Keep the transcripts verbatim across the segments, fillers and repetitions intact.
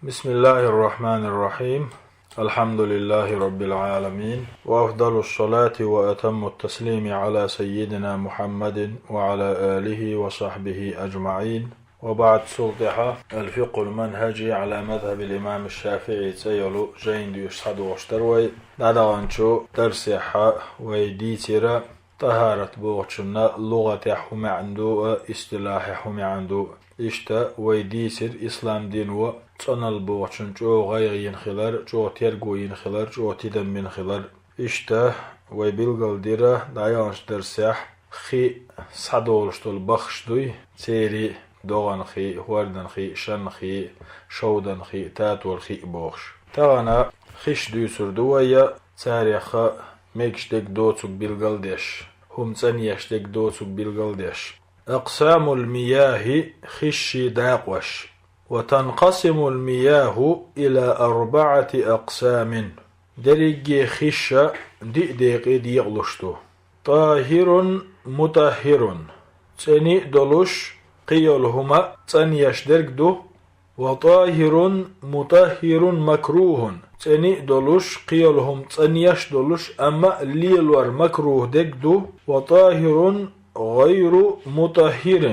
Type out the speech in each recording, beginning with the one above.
بسم الله الرحمن الرحيم. الحمد لله رب العالمين، وأفضل الصلاة وأتم التسليم على سيدنا محمد وعلى آله وصحبه أجمعين. وبعد، цул тӀехьа الفقه المنهجي على مذهب الإمام الشافعي цӀе йолу жайна дуьйцуш схьадогӀуш дара вай. ДӀадаханчу дарсехь вай дийцира тӀахӀарат бохучунна лугӀатехь хӀун маьӀна ду а, истилахьехь хӀун маьӀна ду а. Иштта вай дийцира ислам дино цӀаналла бохучун чӀогӀа гӀайгӀа йина хилар, чӀогӀа терго йина хилар, чӀогӀа тидам бина хилар. Иштта вай билгалдира дӀаяханчу дарсехь хи схьадолуш долу баххаш дуй, церан догӀан хи, хӀордан хи, шанна хи, шовдан хи, татор хи бохуш. Тахана хиш дуьйцур ду вай, царех мегаш дерг доцург билгалдеш, хӀума цӀанъеш дерг доцург билгалдеш. أقسام المياه, хишший дакъош. وتنقسم المياه إلى أربعة أقسام. Дерриге хиш диъ декъе декъалуш ду. طاهر مطهر, цӀена а долуш, кхин йолу хӀума цӀанъеш дерг ду. وطاهر مطهر مكروه, цӀена а долуш, кхин йолу хӀума цӀанъеш а долуш, амма лелор макрух дерг ду. وطاهر غير مطهر,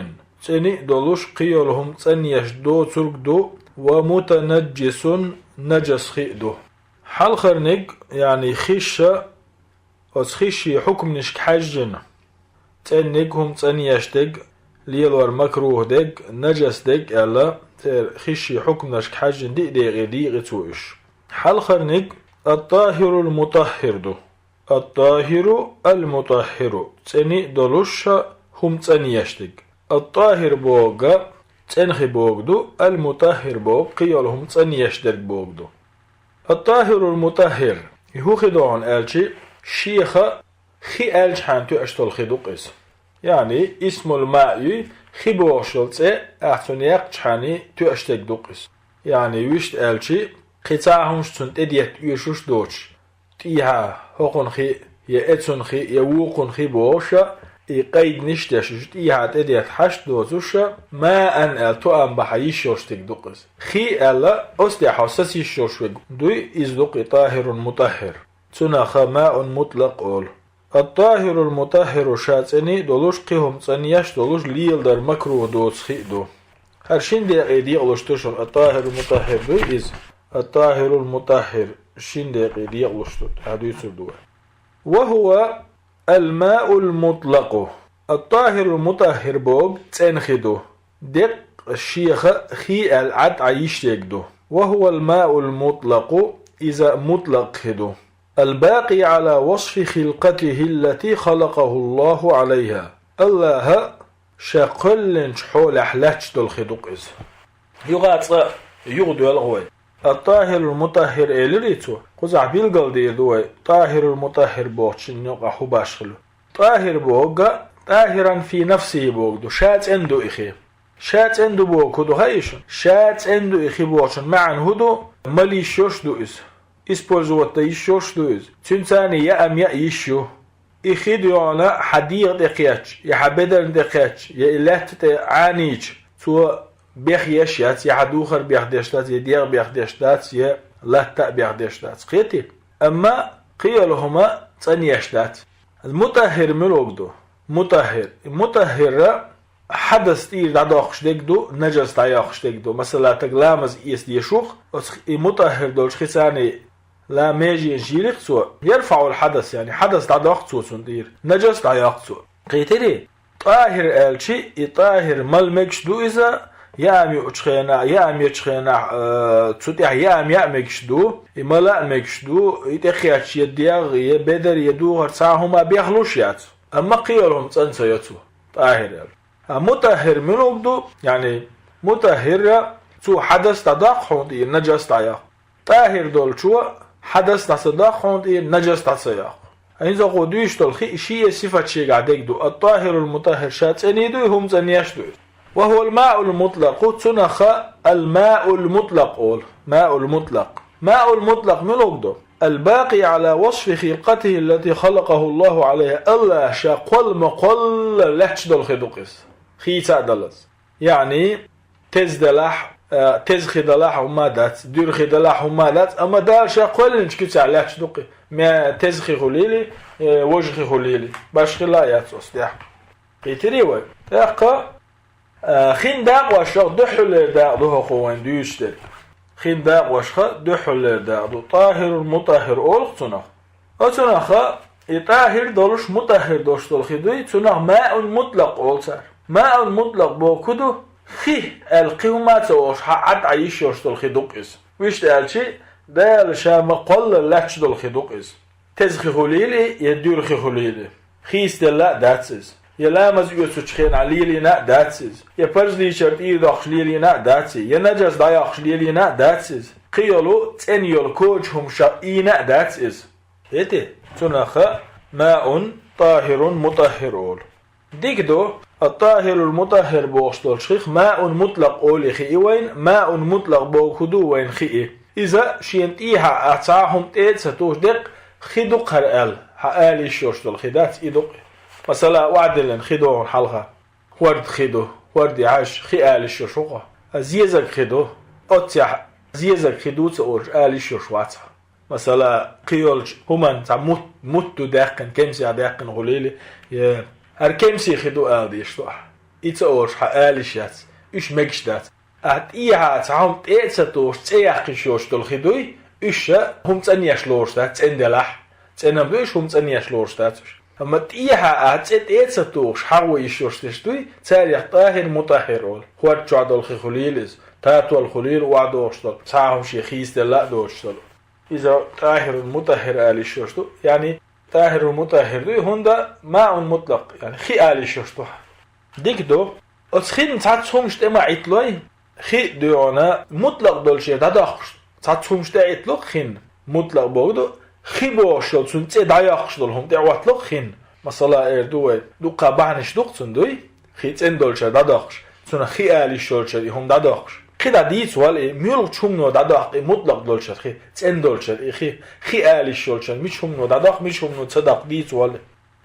цӀена а долуш, кхин йолу хӀума цӀанъеш доцург ду. ومتنجس, нажас хи а ду. Хьалхарниг, яъни хиш, оцу хишший хьукманашка хьаьжжина, цӀенниг, хӀума цӀанъеш дерг, лелор макрух дерг, нажас дерг аьлла, церан хишший хьукманашка хьаьжжина диъ декъе дийкъи цо уьш. Хьалхарниг الطاهر المطهر ду. الطاهر المطهر, цӀена а долуш, хӀума цӀанъеш дерг. الطاهر бохург цӀена хи бохург ду, المطهر бохург кхин йолу хӀума цӀанъеш дерг бохург ду. الطاهر المطهر, и хӀун хи ду хьуна аьлчи, шех хи аьлчхьана тоьаш долу хи ду-кх иза. Яъни исмул маъ юй, хи бохуш йолу цӀе, ахь цунна яьккхичхьана тоьаш дерг ду-кх иза. Яъни вуьшта аьлчи, кхин цхьа хӀумнаш цунна тӀедетта оьшуш доцуш, тӀехьа хӀокхун хи, я эцун хи, я вукхун хи бохуш, и къайданаш деш, уьш тӀехьа тӀедетта хьашт доцуш, маъан аьлла тоам бахьа йиш йолуш дерг ду-кх иза. Хи аьлла, оцу тӀехь хьо саца йиш йолуш верг дуй, иза ду-кх и طاهر مطهر. Цунах маъун мутлакъ олу. الطاهر المطهر ша цӀена а долуш, кхин хӀума цӀанъеш а долуш, леладар макрух доцу хи а ду. ХӀара шина декъе декъалуш ду шуна, الطاهر المطهر дуй иза. الطاهر المطهر шина декъе декъалуш ду, тӀаьхьа дуьйцур ду вай. وهو الماء المطلق. الطاهر المطهر бохург цӀена хи ду. Деккъа шех хи аьлла Ӏад Ӏа йиш дерг ду. وهو الماء المطلق, иза мутлакъ хи ду. الباقي على وصف خلقته التي خلقه الله عليها. АллахӀа ша кхоьллинчу хьолехь лаьтташ долу хи ду-кх иза. Юха цкъа юха доьлху вай. الطاهر المطهر элира цо, кхузахь билгалдийр ду вай, طاهر المطهر бохучун юкъахь хӀун баш хилла. ТӀахӀир бохург, طاهرا في نفسه бохург ду, ша цӀена ду и хи. Ша цӀена ду бохург хӀун ду хаьий шуна? Ша цӀена ду и хи бохучун маьӀна хӀун ду? Мала йиш йолуш ду иза. Использовать дан йиш йолуш ду иза. Цуьнца яа-м яа йиш ю. И хи ду хьуна хьан дегӀа тӀе кхетча, я хьан бедарна тӀе кхетча, я и лаьтта тӀе Ӏанийча, цо бех еш яц, я хьан духар бех деш дац, я дегӀ бех деш дац, я латта а бех деш дац. Кхетий? Амма кхин йолу хӀума цӀанъеш дац. МутӀахӀир муьлург ду? МутӀахӀир. МутӀахӀир хьадас тӀера дӀадоккхуш дерг ду, нажас дӀайоккхуш дерг ду. Масала, стаг ламаз эца дезаш ву-кх, оцу и мутӀахӀир долчу хица ла меженаш йилли-кх цо, ярфаӀул хьадас, яъни хьадас дӀадоккху цо цунна тӀера, нажас дӀайоккху цо. Кхетирий? ТӀахӀир аьлчи, и тӀахӀир мала мегаш ду иза, яа-м юучу хенахь, яа-м ечу хенахь, э, цу тӀехь яа-м яа мегаш ду, и мала а мегаш ду, и тӀекхетча я дегӀ, я бедар, я духар цхьа а хӀума бехлуш яц. Амма кхин йолу хӀума цӀан ца йо цо, тӀахӀир аьлла. А мутӀахӀир муьлург ду? Яъни мутӀахӀир, цо хьадас дӀадоккху хьуна тӀера, нажас дӀайоккху. ТӀахӀир долчо хьадас дӀа ца доккху хьуна тӀера, нажас дӀа ца йоккху. ХӀинца кху дуьйцуш долу хи шен сифат шегахь дерг ду. АттӀахӀирул мутӀахӀӀир ша цӀена ду, хӀума цӀанъеш ду иза. Ва хӀуал маъул мутлакъу, цунах ал-маъул мутлакъ олу. Маъул мутлакъ. Маъул мутлакъ муьлург ду? Ал-бакъи Ӏала васфи хилкъатихи аллати халакъаху Аллаху Ӏалайха. Аллаха ша кхолла ма-кхолла лаьтташ долу хи ду-кх иза. Хийца а далаза. Яъни, теза делахь, Э, теза хи далахь хӀума дац, дуьра хи далахь хӀума дац, амма Дала ша кхоьллинчу куьцехь лаьтташ ду-кх и, ма теза хи хуьлийла, э, важа хи хуьлийла, башхилла а яц оцу тӀехь. Кхийтирий вай? ТӀаккха, э, хин дакъошха дуьххьарлера дакъа ду хӀокхо вайн дуьйцуш дерг. Хин дакъошха дуьххьарлера дакъа ду. ТӀахӀирун мутӀахӀир олу-кх цунах. Оцунах и тӀахӀир долуш, мутӀахӀир долуш долу хи дуй, цунах маун мутлакъ олу цара. Маун мутлакъ бохург хӀун ду? Хи аьлла кхин хӀума а ца олуш, хьан Ӏад Ӏан йиш йолуш долу хи ду-кх иза. Вуьшта аьлча, Дала ша ма кхоллара лаьтташ долу хи ду-кх иза. Теза хи хуьлийла и, я дуьра хи хуьлийла и. Хийцаделла а дац иза. Я ламаз оьцучу хенахь лелийна а дац иза. Я парзлийчара тӀера доккхуш лелийна а дац иза. Я нажас дӀайоккхуш лелийна а дац иза. Кхин йолу, цӀена йолу коча хӀума ша ийна а дац иза. ХӀетий, цунах маун тӀахӀирун мутӀахӀир олу. Дика ду, ат-тӀахӀирул мутӀахӀир бохуш долчу хих маун мутлакъ олий хии вайна, маун мутлакъ бохург хӀун ду вайна хии. Иза шена тӀехьа а цхьа а хӀума тӀе а ца тухуш деккъа хи ду-кх хӀара аьлла, хьан ала йиш йолуш долу хи дац, и ду-кх и. Масала, охьадиллина хи ду хьуна хьалха. ХӀорд хи ду, хӀорд яхьаш хи ала йиш йолуш ву-кх. А зезаг хи ду, оццехь зезаг хи ду ца олуш ала йиш йолуш вац хьо. Масала, кхин йолчу хӀуманна цхьа мутт, мутт ду даьккхина, кемсехь даьккхина хуьлийла, я хӀара кемсийн хи ду ала дезаш ду ахь. И ца олуш хьан ала йиш яц, уьш мегаш дац. Ахь тӀехьа цхьа хӀума тӀе а ца тухуш, цӀе яккха йиш йолуш долу хи дуй, уьш ша хӀума цӀанъеш лоруш дац, цӀена делахь. ЦӀена-м ду уьш, хӀума цӀанъеш лоруш дац уьш. Амма тӀехьа ахь цӀе тӀе а ца тухуш, хьагӀо йиш йолуш дерш дуй, царех тӀахӀир, мутӀахӀир олу. ХӀорд чохь долу хи хуьлийла иза, татол хуьлийла охьадогӀуш долу, цхьа а хӀума шен хийцаделла а доцуш долу. Иза тӀахӀирун мутӀахӀир ала йиш йолуш ду, яъни тӀахӀирун мутӀахӀир дуй, хӀунда маун мутлакъ, яъни хи ала йиш йолуш ду. Дика ду. Оцу хин цхьацца хӀумаш тӀе ма Ӏитталой, хи дуьйхьуна мутлакъ долчуьра дӀадоккхуш. Цхьацца хӀумаш тӀе Ӏиттало-кх хин, мутлакъ бохург ду, хи бохуш йолу цуьнан цӀе дӀайоккхуш долу хӀума тӀе Ӏоттало-кх хин. Масала, эр ду вай, дуккха бахьанаш ду-кх цуьнан дуй, хи цӀена долчуьра дӀадоккхуш, цунах хи ала йиш йолчуьра и хӀума дӀадоккхуш. Кхин дӀа дийца вала и, муьлхачу хӀумано дӀадоккху и мутлакъ долчуьра хи, цӀена долчуьра и хи, хи ала йиш йолчуьра мича хӀумано дӀадоккху, мича хӀумано ца доккху дийца вала и.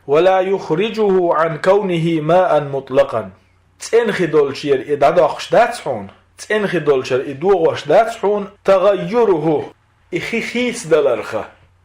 «Ва ла юхрижуху Ӏан кавнихи маан мутлакъан». ЦӀена хи долчуьра и дӀадоккхуш дац хьуна, цӀена хи долчуьра и догӀуш дац хьуна, тагӀаййуруху, и хи хийцадаларх,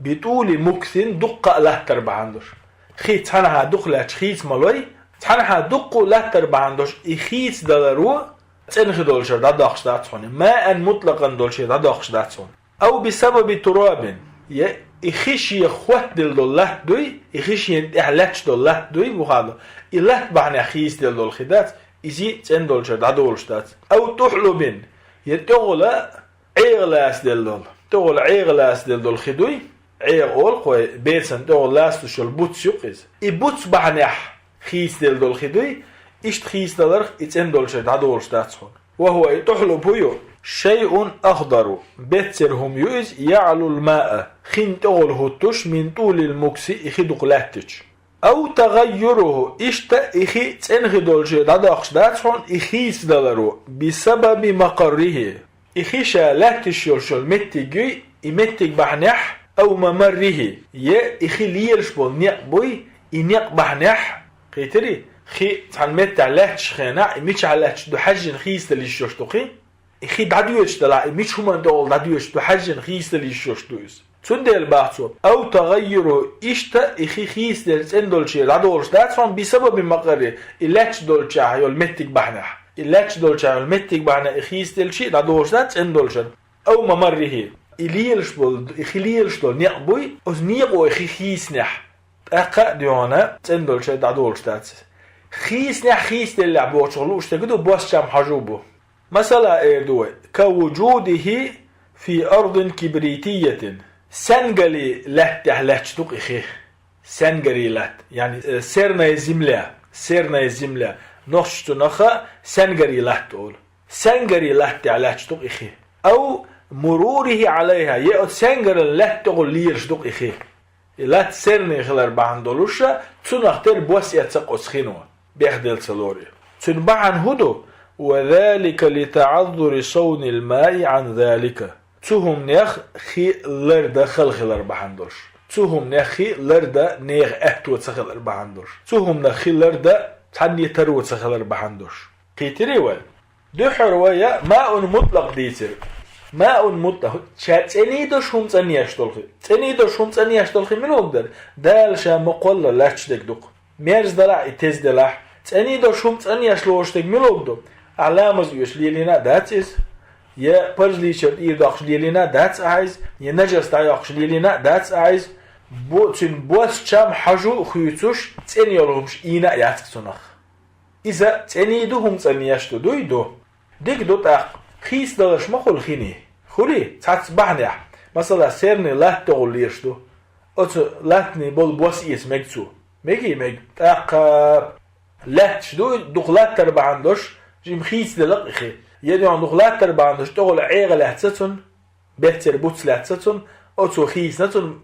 битӀули муксин, дуккха а латтар бахьана долуш. Хи цхьанхьа дукха лаьтташ хийца ма лой, цхьанхьа дуккха а латтар бахьана долуш и хийцадаларо цӀена хи долчуьра дӀадоккхуш дац хьуна, маан мутлакъан долчуьра дӀадоккхуш дац хьуна. Ау бисабаби турабин, я и хи шех хӀоттаделла долу латта дуй, и хи шена тӀехь лаьтташ долу латта дуй, бухахь ду, и латта бахьанехь хийцаделла долу хи дац, иза цӀена долчуьра дӀадолуш дац. Ау тухьлубин, я тӀехула ӀегӀа лацаделла долу, тӀехула ӀегӀа лацаделла долу хи дуй, ӀегӀа олу-кх вай, бецан тӀехула лацалуш йолу буц ю-кх иза. И буц бахьанехь хийцаделла долу хи дуй, иштта хийцадаларх и цӀена долчуьра дӀадолуш дац хьуна. Ва хӀува, и тухьлуб хӀун ю? Шайъун ахдару, беццара хӀума ю иза, яӀлул маъа, хин тӀехула хӀуттуш, мин тӀулил мукси, и хи дукха лаьттича. Ау тагӀаййуруху, иштта и хи цӀена хи долчуьра дӀадоккхуш дац хьуна и хийцадаларо, бисабаби макъаррихи. И хи ша лаьтташ йолуш йолу меттиг юй, и меттиг бахьанехь, ау мамаррихи, я и хи лелаш болу некъ буй, и некъ бахьанехь, кхийтирий, хи цхьана меттехь лаьтташ хенахь, и мичахь лаьтташ ду хьаьжжина хийцадала йиш йолуш ду-кх и. И хи дӀадоьдуш делахь, и мича хӀуманна тӀехула дӀадоьдуш ду хьаьжжина хийцадала йиш йолуш ду иза. Цундела бах цо, ау тагӀаййуруху, иштта и хи хийцаделла цӀена долчуьра дӀадолуш дац хьуна, бисабаби макъаррихи, и лаьтташ долчохь йолу меттиг бахьанехь. И лаьтташ долчохь йолу меттиг бахьанехь и хийцаделча а дӀадолуш дац цӀена долчуьра. Ау мамаррихи, и лелаш болу, и хи лелаш долу некъ буй, оцу некъо и хи хийцинехь, тӀаккха а дуьйхьуна цӀена долчуьра дӀадолуш дац иза. Хийцинехь, хийцаделлехь бохучух лууш дерг ду, бос чам хьожа бу. Масала, эр ду вай, ка вуджудихи фи ардин кибритийятин. Сенгари лаьттахь лаьтташ ду-кх и хи. Сенгари латта, яъни, э, серная земля, серная земля. Нохчашца цунах сенгари латта олу. Сенгари латтехь лаьтташ ду-кх и хи. Ау мурурихи Ӏалайха, я оцу сенгаран лаьтта тӀехула лелаш ду-кх и хи. И латта серный хилар бахьана долуш, цунах тера бос эцна-кх оцу хино, бехделла ца лору и. Цуьнан бахьана хӀун ду? Ва залика литаӀаззури савнил маи Ӏан залика. Цу хӀуманех хи лардан хала хилар бахьана долуш. Цу хӀуманех хи лардан нехан аьтто ца хилар бахьана долуш. Цу хӀуманах хи лардан цхьанне таро ца хилар бахьана долуш. Кхийтирий вай? Дуьххьара вай маун мутлакъ дийцира. Маун мутлакъ. Ша цӀений дош хӀума цӀанъеш долу хи. ЦӀений дош хӀума цӀанъеш долу хи мила вогу дара? Дала ша ма кхолла лаьтташ дерг ду-кх. Мерза делахь а, и теза делахь а. ЦӀений дош хӀума цӀанъеш лоруш дерг мила вогу ду? Ахь ламаз оьцуш лелийна а дац иза, я парзлийчара тӀера доккхуш лелийна а дац ахь иза, я нажас дӀайоккхуш лелийна а дац ахь иза. Бо-, цуьнан бос, чам, хьожа а хуьйцуш, цӀена йолу хӀумаш ийна а яц-кх цунах. Иза цӀений ду, хӀума цӀанъеш ду, дуй ду? Дика ду тӀаккха, хийцадаларш ма хуьлу хиний. Хуьлий? Цхьацца бахьанехь. Масала, серний латта тӀехула лелаш ду. Оцу латтаний болу бос эца мега цо. Мегий, мега. ТӀаккха лаьтташ ду, дукха латтар бахьана долуш, жима хийцаделла-кх и хи. Я дуьхьал дукха латтар бахьана долуш, тӀехула ӀегӀа лаьцна цунна, бехцера буц лаьцна цунна, оцо хийцина цунна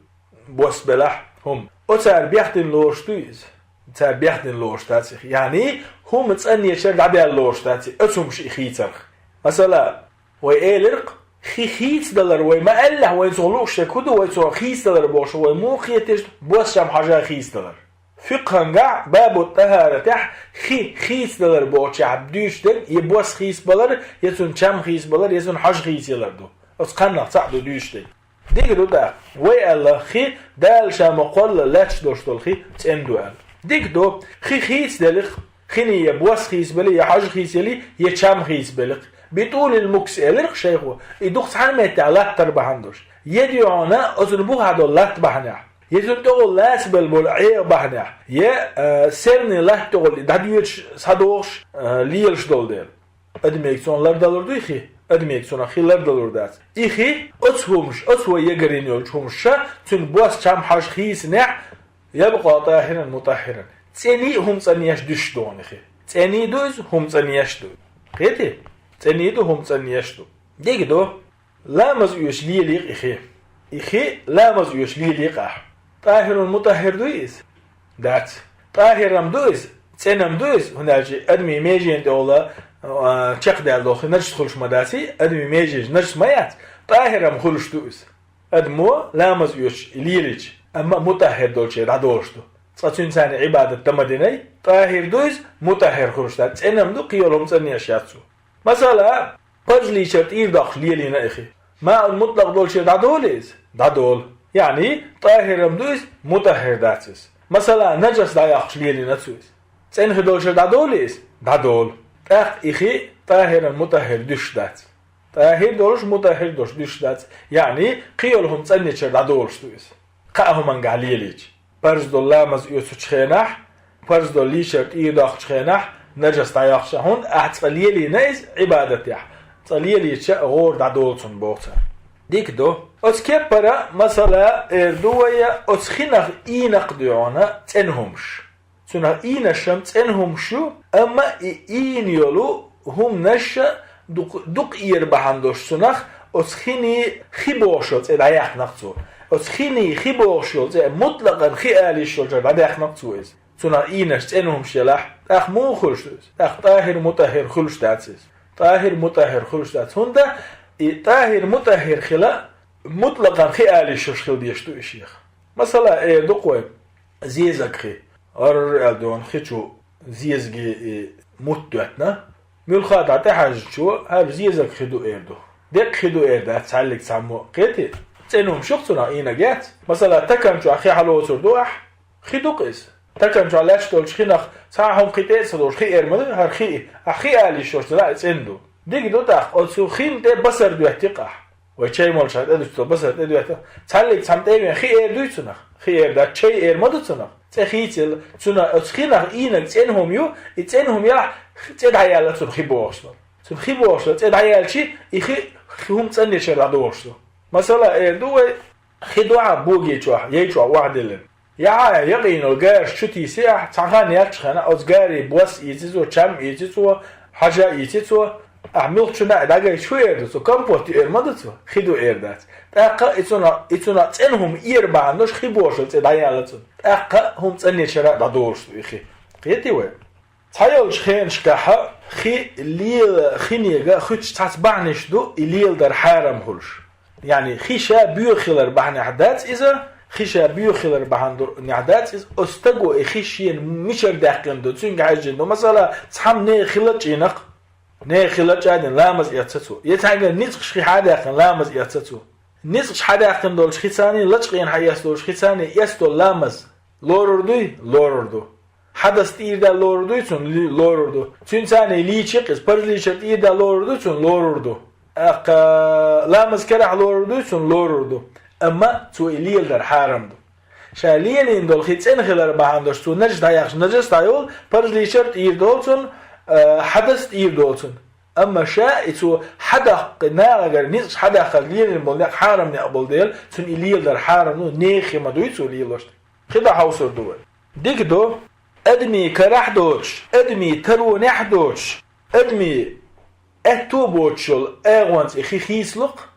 бос белахь хӀума. Оцара бехдина лоруш дуй иза? Цара бехдина лоруш дац и хи. Яъни, хӀума цӀанъечара дӀадаьлла лоруш дац и, оцу хӀумаш и хийцарх. Масала, вай элира-кх, хи хийцадалар вай ма аьллехь, вайн цунах лууш дерг хӀун ду, вай цунах хийцадалар бохуш, вай муха кхеташ ду, бос, чам, хьожа хийцадалар? Фикъхангахь, бабу тӀахӀаратехь, хи хийцадалар бохучехь дуьйцуш дерг, я бос хийцабалар, я цуьнан чам хийцабалар, я цуьнан хьожа хийцаялар ду. Оцу кхааннах цхьаъ ду дуьйцуш дерг. Дика ду тӀаккха. Вай аьлла, хи Дала ша ма кхолла лаьтташ долуш долу хи цӀена ду аьлла. Дика ду, хи хийцаделлехь, хиний я бос хийцабелий, я хьожа хийцаелий, я чам хийцабеллехь. БитӀулил мукс элира-кх шайхо, и дукха цхьана меттехь латтар бахьана долуш. Я дуьхьал оцунна бухахь долу латта бахьанехь, я цунна тӀехула лацабелла болу ӀегӀа бахьанехь, я, а, серний латта тӀехула дӀадоьдуш, схьадохуш, а, лелаш долу дела. Адамега цунах лардалур дуй хи? Адамега цунах хи лардалур дац. И хи оцу хӀумаш, оцу вай ягарйина йолчу хӀумаша, цуьнан бос, чам, хьожа хийцинехь, ябкъа тӀахӀиран мутӀахӀӀиран. ЦӀений а, хӀума цӀанъеш дуьсуш ду хьуна и хи. ЦӀений ду иза, хӀума цӀанъеш ду. Кхетий? ЦӀений ду, хӀума цӀанъеш ду. Дика ду. Ламаз оьцуш лелий-кх и хи. И хи ламаз оьцуш лелий-кх ахь. ТӀахӀирун мутӀахӀӀир дуй иза? Дац. ТӀахӀирам ду иза, цӀенам ду иза, хӀунда аьлча адамийн меженна тӀехула, а, чекхдаьлла долу хи нажас хуьлуш ма дац и, адамийн меженаш нажас ма яц, тӀахӀирам хуьлуш ду иза. Адамо ламаз оьцуш лелийча, амма мутӀахӀӀир долчуьра дӀадолуш ду. Цкъа цуьнца цхьаьна Ӏибадат дан ма динай, тӀахӀир ду иза, мутӀахӀӀир хуьлуш дац, цӀенам ду, кхин йолу хӀума цӀанъеш яц цо. Масала, парзлийчара тӀера доккхуш лелийна и хи. Маун мутлакъ долчуьра дӀадолу иза? ДӀадолу. Яъни, тӀахӀирам ду иза, мутӀахӀӀир дац иза. Масала, нажас дӀайоккхуш лелийна цо иза. ЦӀена хи долчуьра дӀадолу иза? ДӀадолу. ТӀаккха и хи тӀахӀиран мутӀахӀӀир дуьсуш дац. ТӀахӀир долуш, мутӀахӀӀир долуш дуьсуш дац. Яъни, кхин йолу хӀума цӀанъечуьра дӀадолуш ду иза, кхаа хӀумангахь лелийча. Парз долу ламаз оьцучу хенахь, парз долу лийчар тӀера доккхучу хенахь, нажас дӀайоккхуш, хӀунда аьлча ахь цкъа лелийна иза Ӏибадатехь, цкъа лелийча гӀора дӀадолу цунна боху цара. Дика ду. Оцу кеппара, масала, эр ду вай, оцу хинах ийна-кх дуьйна цӀена хӀумаш. Цунах ийнарш-м цӀена хӀумаш ю, амма и ийна йолу хӀуманаш дукха, дукха эр бахьана долуш цунах, оцу хиний хи бохуш йолу цӀе дӀаяьккхина-кх цо. Оцу хиний хи бохуш йолу цӀе мутлакъан хи ала йиш йолчуьра дӀадаьккхина-кх цо иза. Цунах ийнарш цӀена хӀумаш елахь, тӀаккха муха хуьлуш ду иза? ТӀаккха тӀахӀир, мутӀахӀӀир хуьлуш дац иза. ТӀахӀир, мутӀахӀӀир хуьлуш дац. ХӀунда и тӀахӀир, мутӀахӀӀир хила мутлакъан хи ала йиш йолуш хила дезаш ду и шех. Масала, эр ду-кх вай, зезаг хи. Ар аьлла дуьйна хи чу зезаге и мутт доьттина. Муьлхха дӀа тӀехьаьжначо, хӀара зезаг хи ду эр ду. Деккъа хи ду эр дац цхьаьллиг цхьаммо, кхетий? ЦӀена хӀумаш ю-кх цунах, ийнарг яц. Масала, такан чохь хи хьалоцур ду ахь? Хи ду-кх иза. Такан чохь лаьтташ долчу хинах цхьа а хӀума кхин тӀе а ца долуш хи эр ма ду, хӀара хи, ахь хи ала йиш йолуш дела и цӀена ду. Дика ду тӀаккха, оцу хин тӀе басар доьттий-кх ахь. Вай чай молчахь тӀедуьту цо басар тӀедоьттина. Цхьаьллиг цхьамма тӀе а веана хи эр дуй цунах? Хи эр дац, чай эр ма ду цунах? ЦӀе хийцаелла. Цунах, оцу хинах ийнарг цӀена хӀума ю, и цӀена хӀума елахь, цӀе дӀаяьлла цунна хи бохуш долу. Цунна хи бохуш долу цӀе дӀаяьлча, и хи, хи хӀума цӀанъечуьра дӀадолуш ду. Масала, эр ду вай, хи ду ахь боге чохь, яй чохь охьадиллина. Яхьа, якъийнал гараш чу тийси ахь, цхьа хан яьлча хана, оцу гаре бос ийци цо, чам ийци цо, хьожа ийци цо, ахь муьлххачунна а дӀагайча, хӀун эр ду цо? Компот ю эр ма ду цо? Хи ду эр дац. ТӀаккха и цунах, и цунах цӀена хӀума эр бахьана долуш хи бохуш долу цӀе дӀаяьлла цунна. ТӀаккха хӀума цӀанъечуьра дӀадолуш ду и хи. Кхетий вай? Цхьайолчу хенашкахь хи лела, хинега хуьттуш цхьацца бахьанаш ду, и леладар хьарам хуьлуш. Яъни, хи ша боьха хилар бахьанехь дац иза, хи ша боьха хилар бахьана ду-, нехь дац иза, оцу стаго и хи шена мичара даьккхина ду, цуьнга хьаьжжина ду. Масала, цхьамма нехан хи лачкъийна-кх, Нехан хи лачкъадина ламаз эцна цо. Е цхьаьнгара ницкъаш хи хьадаьккхина ламаз эцна цо. Ницкъаш хьадаьккхина долчу хицанний, лачкъийна хьаэцна долчу хицанний эцна долу ламаз лорур дуй? Лорур ду. Хьадас тӀера даьлла лорур дуй цунна? Ли-, лорур ду. Цуьнан царний лийчи кхиза, парзлийчар тӀера даьлла лорур дуй цунна? Лорур ду. ТӀаккха ламаз карахь лорур дуй цунна? Лорур ду. Амма цо и леладар хьарам ду. Ша лелийна долу хи цӀена хилар бахьана долуш, цо нажас дӀаяхча, нажас дӀайолу, парзлийчар тӀера долу цунна, а, хьадас тӀера долу цунна. Амма ша и цо хьадаккха, нахагара ницкъаш хьадаккхарг лелийна болу некъ хьарам некъ болу дела, цунна и леладар хьарам ду, нехан хи ма дуй цо лелош. Кхин дӀахьовсур ду вай. Дика ду, адамийн карахь а доцуш, адамийн таронехь а доцуш, адамийн аьтто а боцуш йолу агӀонца и хи хийцало-кх,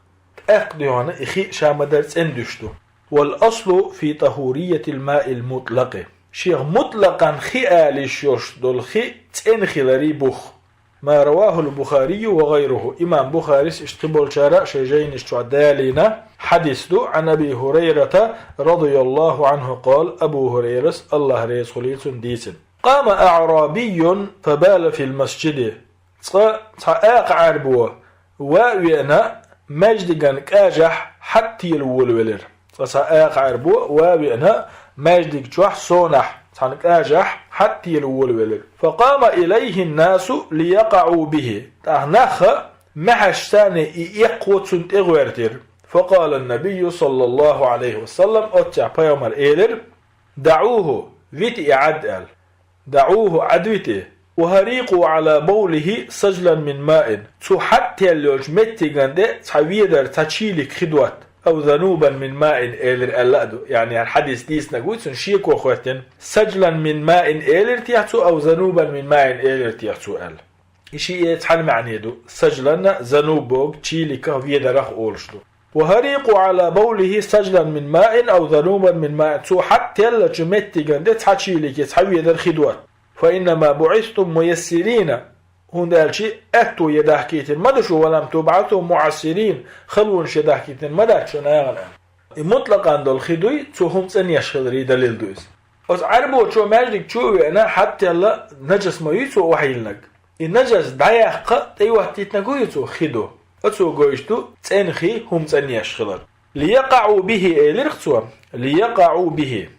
тӀаккха дуьхьал и хи ша ма-дарра цӀена дуьш ду. والأصل في طهورية الماء المطلق. Шех мутлакъан хи ала йиш йолуш долу хи цӀена хиларий бух. ما رواه البخاري وغيره. Имам Бухарис, иштта кхин болчара а шайн жайнаш чохь далийна хьадис ду, عن أبي هريرة رضي الله عنه قال, Абу Хурайрас, АллахӀ реза хуьлийла цунна, дийцина: قام أعرابي فبال في المسجد. Цкъа цхьа акха Ӏаьрбо ван а веана, маьждиган кӀажахь хьатта тела волавелира. Цкъа цхьа акха Ӏаьрбо ван а веана, маьждиг чохь сонахь, цхьана кӀажахь хьатта тела волавелира. فقام إليه الناس ليقعوا به. ТӀаккха нах а, маьхьарш царний и эккхо цунна тӀе гӀоьртира. فقال النبي صلى الله عليه وسلم, оццехь пайхамар элира: دعوه, вита и Ӏад, аьлла. دعوه, Ӏадвита и. وهريقوا على بوله سجلا من ماء. Цу хьатта телла йолчу меттиган тӀе цхьа ведар, цхьа чийлик хи дотта. أو ذنوبا من ماء элира аьлла а ду. Яъни хӀара хьадис дийцинарг вуй цунна шеко хӀоьттина. سجلا من ماء элира техьа цо, أو ذنوبا من ماء элира техьа цо аьлла. И шиъ цхьана маьӀне ду. Сажлан а, зануб бохург чийликах, ведарах олуш ду. وهريقوا على بوله سجلا من ماء أو ذنوبا من ماء. Цо хьатта теллачу меттиган тӀе цхьа чийлик, цхьа ведар хи дотта. فإنما بعثتم ميسرين. ХӀунда аьлча аьтто ян дахкийтина ма ду шу, ولم تبعثوا معسرين, халонаш ян дахкийтина ма дац шу нахана. И мутлакъан долу хи дуй, цо хӀума цӀанъеш хиларе далил ду иза. Оцу Ӏаьрбочо маьждиг чу а веана, хьатта телла, нажас ма юй цо охьайиллинарг. И нажас дӀаяккха, тӀейоттийтинарг хӀун ю цо? Хи ду. Оцо гойтуш ду цӀена хи, хӀума цӀанъеш хилар. ليقعوا به элира-кх цо. ليقعوا به.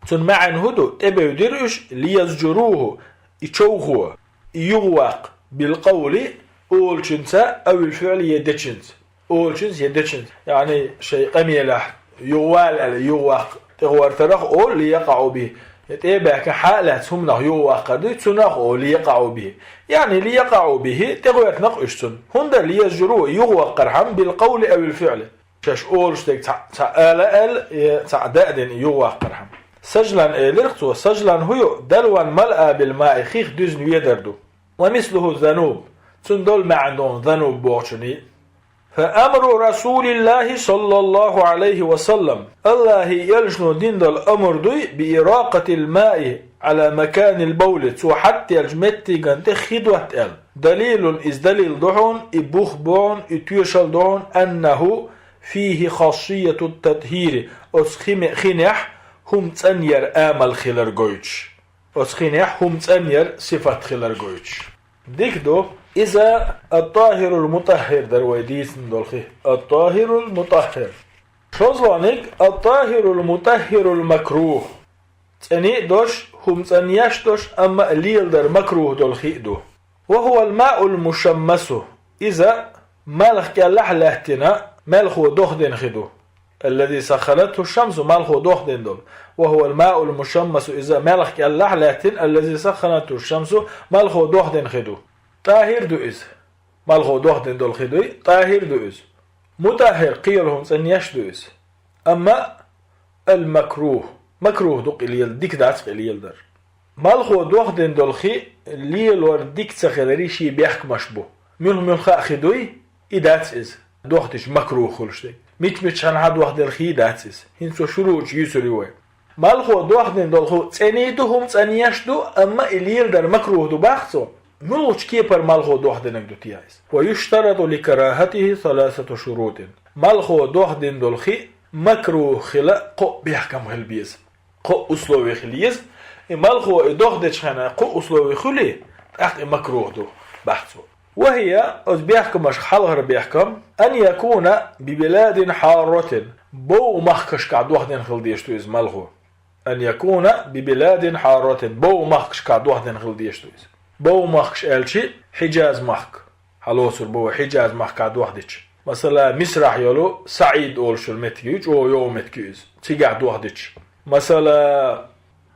Цуьнан маьӀна хӀун ду? ТӀебевдира уьш, ليزجروه, и човхо, и юхаваккха, بالقول, олучуьнца, أو الفعل, е дечуьнца. Олучуьнца я дечуьнца. Яъни шайн къамелехь юхавала аьлла, юхаваккха тӀегӀортарах олу ليقعوا به. Я тӀе а баьхкина хьа а лаьцна хӀуманах юхаваккхар дуй, цунах олу ليقعوا به. Яъни ليقعوا به, тӀегӀоьртина-кх уьш цунна. ХӀунда? ليزجروه, юхаваккхархьама, بالقول أو الفعل. Шаьш олуш дерг цхьаъ, цхьаъ ала аьлла, я цхьаъ даа дина юхаваккхархьама. سجلا элира-кх цо. سجلا хӀун ю? دلوا ملأى بالماء, хих дуьзна ведар ду. ومثله الذنوب. Цуьнан долу маьӀна ду хьуна зануб бохучуьнан. فأمر رسول الله صلى الله عليه وسلم, АллахӀан элчано дина долу амр дуй, بإراقة الماء على مكان البول, цо хьатта теллачу меттиган тӀе хи дотта аьлла. دليل, иза далил ду хьуна, и бух бу хьуна, и тоьшалла ду хьуна, أنه فيه خاصية التطهير, оцу хи ме-, хинехь хӀума цӀанъяр амал хилар гойтуш. Оцу хинехь хӀума цӀанъяр сифат хилар гойтуш. Дика ду, иза الطاهر المطهر дара вай дийцина долу хи. الطاهر المطهر. ШолгӀаниг الطاهر المطهر المكروه. ЦӀена а долуш, хӀума цӀанъеш а долуш, амма леладар макрух долу хи а ду. وهو الماء المشمس. Иза малх кӀелахь лаьттина, малхо дохдина хи ду. الذي سخنته الشمس, малхо дохдина долу. وهو الماء المشمس, иза малх кӀелахь лаьттина, الذي سخنته الشمس, малхо дохдина хи ду. ТӀахӀир ду иза. Малхо дохдина долу хи дуй, тӀахӀир ду иза. МутӀахӀӀир, кхин йолу хӀума цӀанъеш а ду иза. Амма المكروه, макрух ду кхин лела, дика дац кхин леладар. Малхо дохдина долу хи лелор дика ца хиларе шен бехкамаш бу. Муьлха-муьлхха а хи дуй, и дац иза, дохдича макрух хуьлуш дерг. Мича-мича хьанхьа дохдина хи дац иза. ХӀинца цо шуруташ юьйцур ю вай. Малхо дохдина долу хи цӀена а ду, хӀума цӀанъеш а ду, амма и леладар макрух ду боху цо. Муьлхачу кепара малхо дохдинарг ду те иза? ويشترط لكراهته ثلاثة شروط. Малхо дохдина долу хи макрух хила кхо бехкам хила беза. Кхо условие хила еза. И малхо и дохдечу хенахь кхо условие хуьлий, тӀаккха и макрух ду боху цо. وهي, оцу бехкамашка хьалхара бехкам, أن يكون ببلاد حارة, бовгӀа махкашкахь дохдина хила дезаш ду иза малхо. أن يكون ببلاد حارة, бовгӀа махкашкахь дохдина хила дезаш ду иза. БовгӀа махкаш аьлча, Хьиджаз махка. Хьалоцур бу вай Хьиджаз махкахь дохдича. Масала, Мисрахь йолу СаӀид олуш йолу меттиг ю, чӀогӀа йовха меттиг ю иза. Цигахь дохдича. Масала,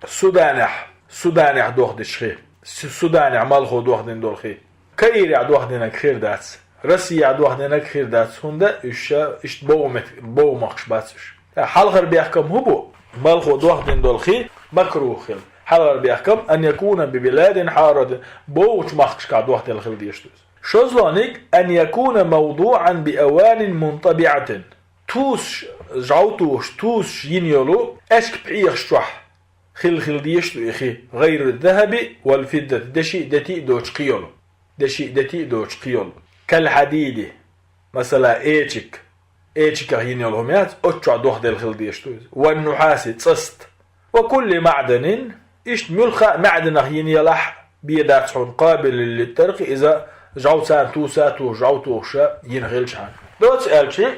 Суданехь, Суданехь дохдича хи. С-, Суданехь малхо дохдина долу хи. Каирехь дохдинарг хир дац. Россияхь дохдинарг хир дац. ХӀунда уьш ша иштта бовгӀа мет-, бовгӀа махкаш бац уьш. Ткъа хьалхара бехкам хӀун бу? Малхо дохдина долу хи макрух хила. Хьалхара бехкам, أن يكون ببلاد حارة, бовгӀачу махкашкахь дохдина хила дезаш ду иза. ШозлагӀниг, أن يكون موضوعا بأوان منطبعة. Тусаш, жӀов тухуш, тусаш йина йолу аьшка пхьегӀаш чохь хила хила дезаш ду и хи, غير الذهب والفضة, деши а, дети а доцуш кхин йолу. Деши а, дети а доцуш кхин йолу. كالحديد, масала, эчиг. Эчигах йина йолу хӀума яц, оцу чохь дохдина хила дезаш ду иза. والنحاس, цӀаст. وكل معدن, иштта муьлхха а маьӀданах йина ялахь бен дац хьуна, قابل للطرق, иза жӀов царна туса а тухуш, жӀов тухуш а йина хилчахьана. Доцца аьлча,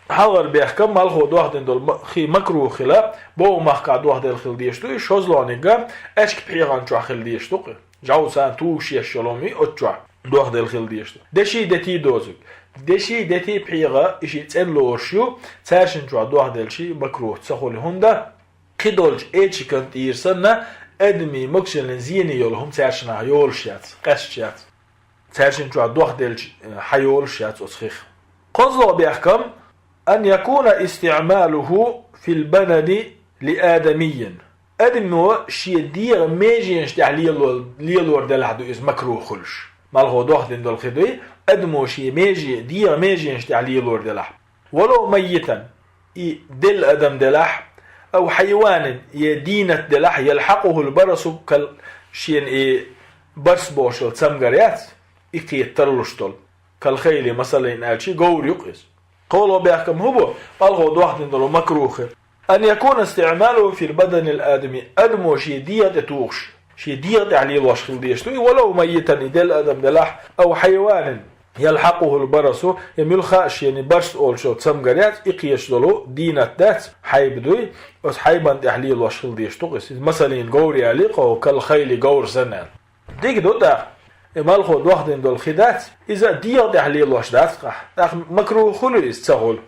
хьалхара бехкам, малхо дохдина долу ма-, хи макрух хила, бовгӀа махкахь дохдина хила дезаш ду, и шозлагӀниг а аьшка пхьегӀан чохь хила дезаш ду-кх. ЖӀов царна тугуш еш йолу хӀума оцу чохь дохдина хила дезаш ду. Деши а, дети а доцург. Деши а, дети а пхьегӀа, и шиъ цӀена лоруш ю, цаьршинна чохь дохдина хила макрух ца хуьлу, хӀунда кхидолчу эчиган тӀера санна, адамийн могушаллин зене йолу хӀума цаьршиннах йолуш яц, къаьсташ яц. Цаьршинна чохь дохдина, э, хьайолуш яц оцу хих. КхозлагӀа бехкам, أن يكون استعماله في البدن لآدمي. Адамо шен дегӀан меженаш тӀехь лело-, лелор делахь ду иза макрух хуьлуш. Малхо дохдина долу хи дуй, адамо шен меже-, дегӀан меженаш тӀехь лелор делахь. ولو ميتا, и делла адам делахь, أو حيوان, я дийнат делахь, يلحقه البرص, кал-, шена и барс бохуш йолу цамгар яц, и кхета тарлуш долу. كالخيل, масалан, аьлча, говр ю-кх иза. КхоалгӀа бехкам хӀун бу? Малхо дохдина долу макрух хи. أن يكون استعماله في البدن الآدمي. Адамо шен дегӀа тӀе тухуш, шен дегӀа тӀехь лелош хила дезаш ду и, ولو ميتا, и делла адам делахь, أو حيوان يلحقه البرص, я муьлхха а шена барс олуш йолу цамгар яц, и кхеташ долу дийнат дац, хьайба дуй, оцу хьайбан тӀехь лелош хила дезаш ду-кх иза. Иза, масалан, говр яле-кх хьо, كالخيل, говр санна аьлла. Дика ду тӀаккха, и малхо дохдина долу хи дац, иза дегӀа тӀехь лелош дац-кх ахь. ТӀаккха макрух хуьлу иза, ца хуьлу?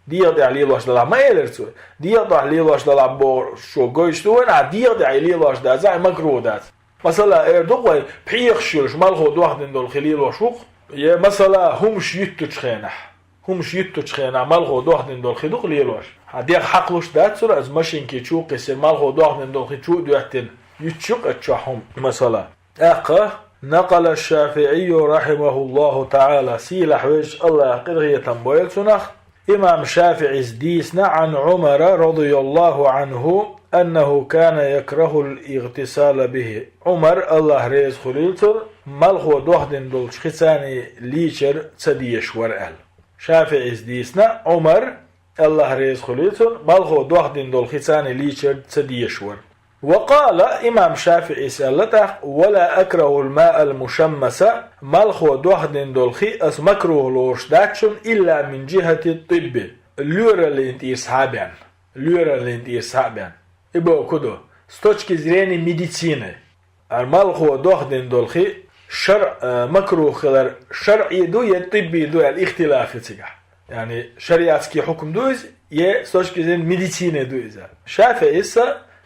ДегӀа тӀехь лелош далахь ма элира цо. ДегӀа тӀехь лелош далахь бохучо гойтуш ду вайна, ахь дегӀа тӀехь и лелош дацахь, и макрух дац. Масала, эр ду-кх вай, пхьегӀаш йолуш малхо дохдина долу хи лелош ву-кх. Я, масала, хӀумаш юьттучу хенахь. ХӀумаш юьттучу хенахь малхо дохдина долу хи ду-кх лелош. Хьан дегӀ хьакхалуш дац цуьнан, иза машинки чу а кхиссина, малхо дохдина долу хи чу а доьттина, юьттуш ю-кх оцу чохь хӀума, масала. ТӀаккха, نقل الشافعي رحمه الله تعالى, сийлахь везачу АллахӀа къинхетам бойла цунах, имам ШафиӀис дийцина, عن عمر رضي الله عنه أنه كان يكره الاغتسال به. Ӏумар, АллахӀ реза хуьлийла цунна, малхо дохдина долчу хицаний лийчар ца дезаш вара аьлла. ШафиӀис дийцина, Ӏумар, АллахӀ реза хуьлийла цунна, малхо дохдина долу хицаний лийчар ца дезаш вара. وقال, имам ШафиӀис аьлла тӀаккха, ولا أكره الماء المشمس, малхо дохдина долу хи ас макрух лоруш дац шуна, إلا من جهة الطب, лоьраллин тӀера схьа а бен. Лоьраллин тӀера схьа а бен. И бохург хӀун ду? С точки зрения медицины. Ар малхо дохдина долу хи шаръ, э, макрух хилар шаръий ду я тиббий ду аьлла ихтилаф ю цигахь. Яъни шариатский хьукм ду иза, я с точки зрения медицины ду иза. ШафиӀис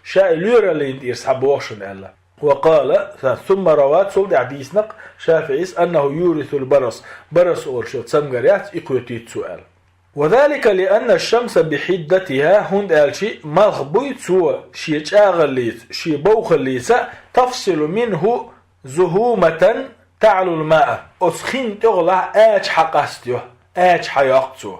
ша и лоьраллин тӀера схьа боху шуна аьлла. وقال, ثم روى, цул тӀаьхьа дийцина-кх ШафиӀис, أنه يورث البرص, барас олуш йолу цамгар яц, и кхетийта цо аьлла. وذلك لأن الشمس بحدتها, хӀунда аьлча малх буй цо шен чӀагӀаллица, шен бовхаллица, تفصل منه زهومة تعلو الماء, оцу хин тӀехула ача хьакъастайо, ача хьайоккху цо.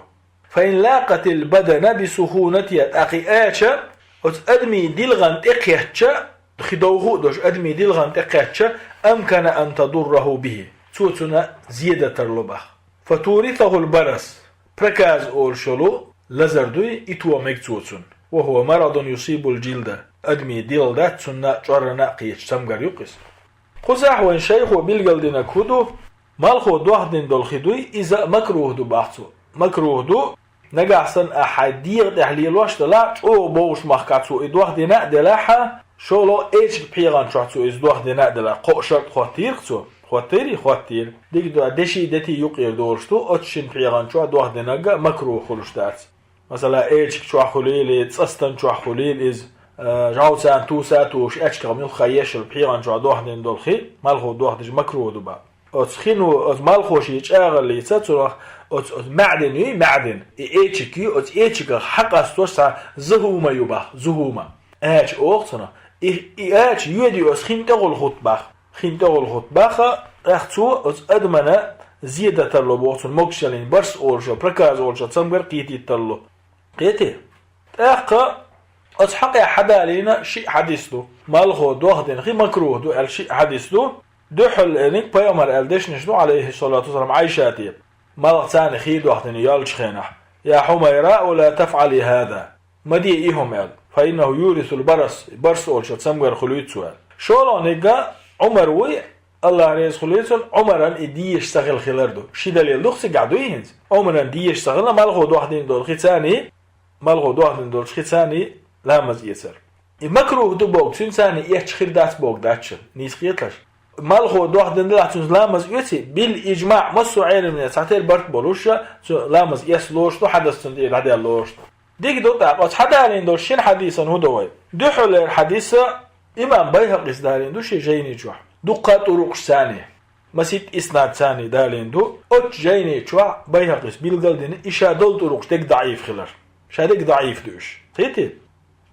فإن لاقت البدن بسخونتها, тӀаккха и ача оцу адамийн дилгӀан тӀе кхетча, хи довха а долуш адамийн дилгӀан тӀе кхетча, أمكن أن تضره به, цо цунна зе дан тарло боху. فتورثه البرص, проказа олуш йолу лазар дуй, и то мега цо цунна. وهو مرض يصيب الجلد, адамийн дилгӀа дац, цунна чӀорана а кхеташ цамгар ю-кх иза. Кхузахь вайн шайхо билгалдинарг хӀун ду? Малхо дохдина долу хи дуй, иза а макрух ду бах цо. Макрух ду, нагахь санна ахь хьайн дегӀа тӀехь лелош а делахь, чӀогӀа бовш махкахь цо и дохдина а делахь, шолгӀа элчан пхьегӀан чохь цо иза дохдина а делахь, кхо шарт хоттийра цо. Хоттийрий? Хоттийра. Дика ду, деши дети юкъера долуш ду, оцу шина пхьегӀан чохь дохдинарг а макрух хуьлуш дац. Масала, элчиг чохь хуьлийла, цӀа стан чохь хуьлийла иза, э, жӀовцарна туса а тосуш, аьчках муьлхха ешал пхьегӀан чохь дохдина долу хи, малхо дохдеш макрух ду бах. Оцу хино, оцу малхо шен чӀагӀаллица цунах, оцу, оцу маьӀдин юй, маьӀдин, и элчиг юй, оцу элчигах хьакъастош цхьа зухӀума ю бах, зухӀума. Ача оха цунах. И, и ача йоьдий оцу хин тӀехула хӀутту бах. Хин тӀехула хӀутту бах, тӀаккха цо оцу адамана зе дитарло боху цунна, могушаллин барс олуш, проказа олуш, цамгар кхетийтарло. Кхетий? ТӀаккха оцу хьакъехь хьадалийна шиъ хьадис ду. Малхо дохдина хи макрух ду аьлла шиъ хьадис ду. Дуьххьал элиниг пайхамар аьлла дешнаш ду, алейхиссалату вассалам, Ӏайшате. Малх царна хи дохдина йолчу хенахь: «Я Хьумайра, ла тафӀали хӀаза». Ма де и хӀума аьлла. «Фа иннаху юрисул барас», барс олуш цамгар хуьлуьйту цо аьлла. ШолгӀаниг а Ӏумар вуй, Аллах реза хуьлийла цунна, Ӏумаран и дезаш ца хила хилар ду. Ши далил ду-кх цигахь, дуй хӀинца? Ӏумаран дезаш ца хилла, малхо дохдина долу хи царний, малхо дохдина долчу хи царний ламаз эцар. И макрух ду боху, цуьнан царний эцча хир дац боху дац шуна, нийса кхеташ. Малхо дохдина делахь, цуьнца ламаз оьций, бил ижмаӀ, массо а Ӏеламнех цхьатера барт болуш, цу ламаз эцна лоруш ду, хьадас цунна тӀера дӀадаьлла лоруш ду. Дика ду тӀаккха, оцу хьадалийна долу шина хьадисан хӀун ду вай? Дуьххьарлера хьадис имам Байхьакъис далийна ду шен жайни чохь. Дуккха а тӀурукъаш царний, масийтта иснад царний далийна ду. Оцу жайни чохь Байхьакъис билгал а дина, и ша долу тӀурукъаш дерг даӀиф хилар. Ша дерг даӀиф ду уьш. Кхетий?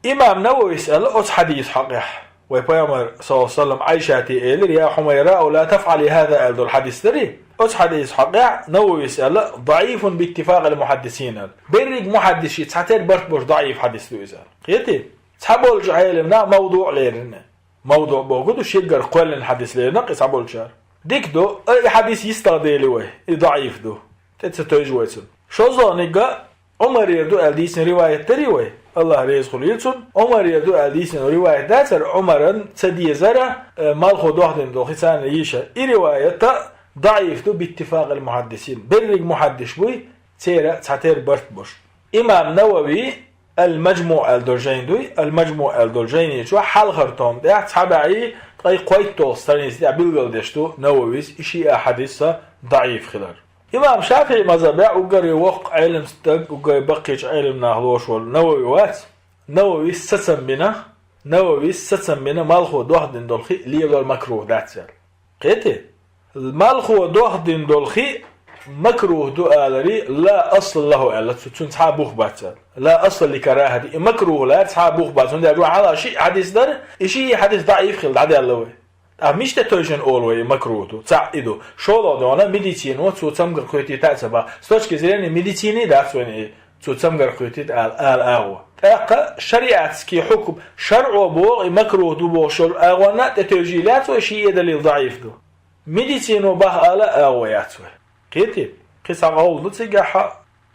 Имам Нававис аьлла оцу хьадис хьакъехь, вай пайхамар, саллаллаху алейхи ва саллям, Ӏайшате элира: «Я Хьумайра, ла тафӀали хӀаза», аьлла долу хьадис дарий? Оцу хьадис хьакъехь Нававис аьлла: «даӀифун биттифакъил мухьаддисин», аьлла. Берриг мухьаддисийн цхьатера барт болуш даӀиф хьадис ду иза аьлла. Кхетий? Цхьаболчу Ӏеламнаха мавдуӀ лерина. МавдуӀ бохург ду, шегара кхоьллина хьадис лерина кхин цхьаболчара. Дика ду, и хьадис йистагӀа дели вай, и даӀиф ду. ТӀе ца тевжа вай цунна. ШолгӀаниг а Ӏумарера ду аьлла дийцина риваят дарий вай? Аллах реза хуьлийла цунна. Ӏумарера ду аьлла дийцина риваят дацара, Ӏумаран ца дезара, э, малхо дохдина долу хи царна йийша. И риваят а даӀиф ду биттифакъил мухьаддисин. Берриг мухьаддиш буй, церан цхьатера барт болуш. Имам Навави Ал-МаджмуӀ аьлла долу жайна дуй, Ал-МаджмуӀ аьлла долу жайни чохь хьалхара томан тӀехь цхьа бӀе ткъе кхойтталгӀа страница тӀехь билгалдеш ду Нававис и шиъ а хьадис а даӀиф хилар. Имам ШафиӀи мазхабехь уггаре воккха Ӏелам стаг, уггаре баккхийчу Ӏеламнаха лоруш волу Навави вац. Нававис сацам бина, Нававис сацам бина, малхо дохдина долу хи лелор макрух дац аьлла. Кхетий? Малхо дохдина долу хи макрух ду аларий, ла асла лаху аьлла, цу-, цуьнан цхьа а бух бац аьлла. Ла асла ли карахати, и макрух лаьцна цхьа а бух бац, хӀунда аьлча вай хьалха шиъ хьадис дара, и шиъ хьадис даӀиф хилла дӀадаьлла вай. Ткъа мича тӀе тевжина олу вай и макрух ду? ЦаӀ и ду. ШолгӀа дона медицино цо цамгар кхетийта а ца бах. С точки зрения медицины дац вайна и цо цамгар кхетийта ала, ала агӀо. ТӀаккха шариатский хьукм, шарӀо боху и макрух ду бохуш йолу агӀонна а тӀе тевжий лаьцна вай, шиъ а далил даӀиф ду. Медицино бах ала а агӀо яц вай. Кхетий? Кхин цхьа къовла ду цигахь,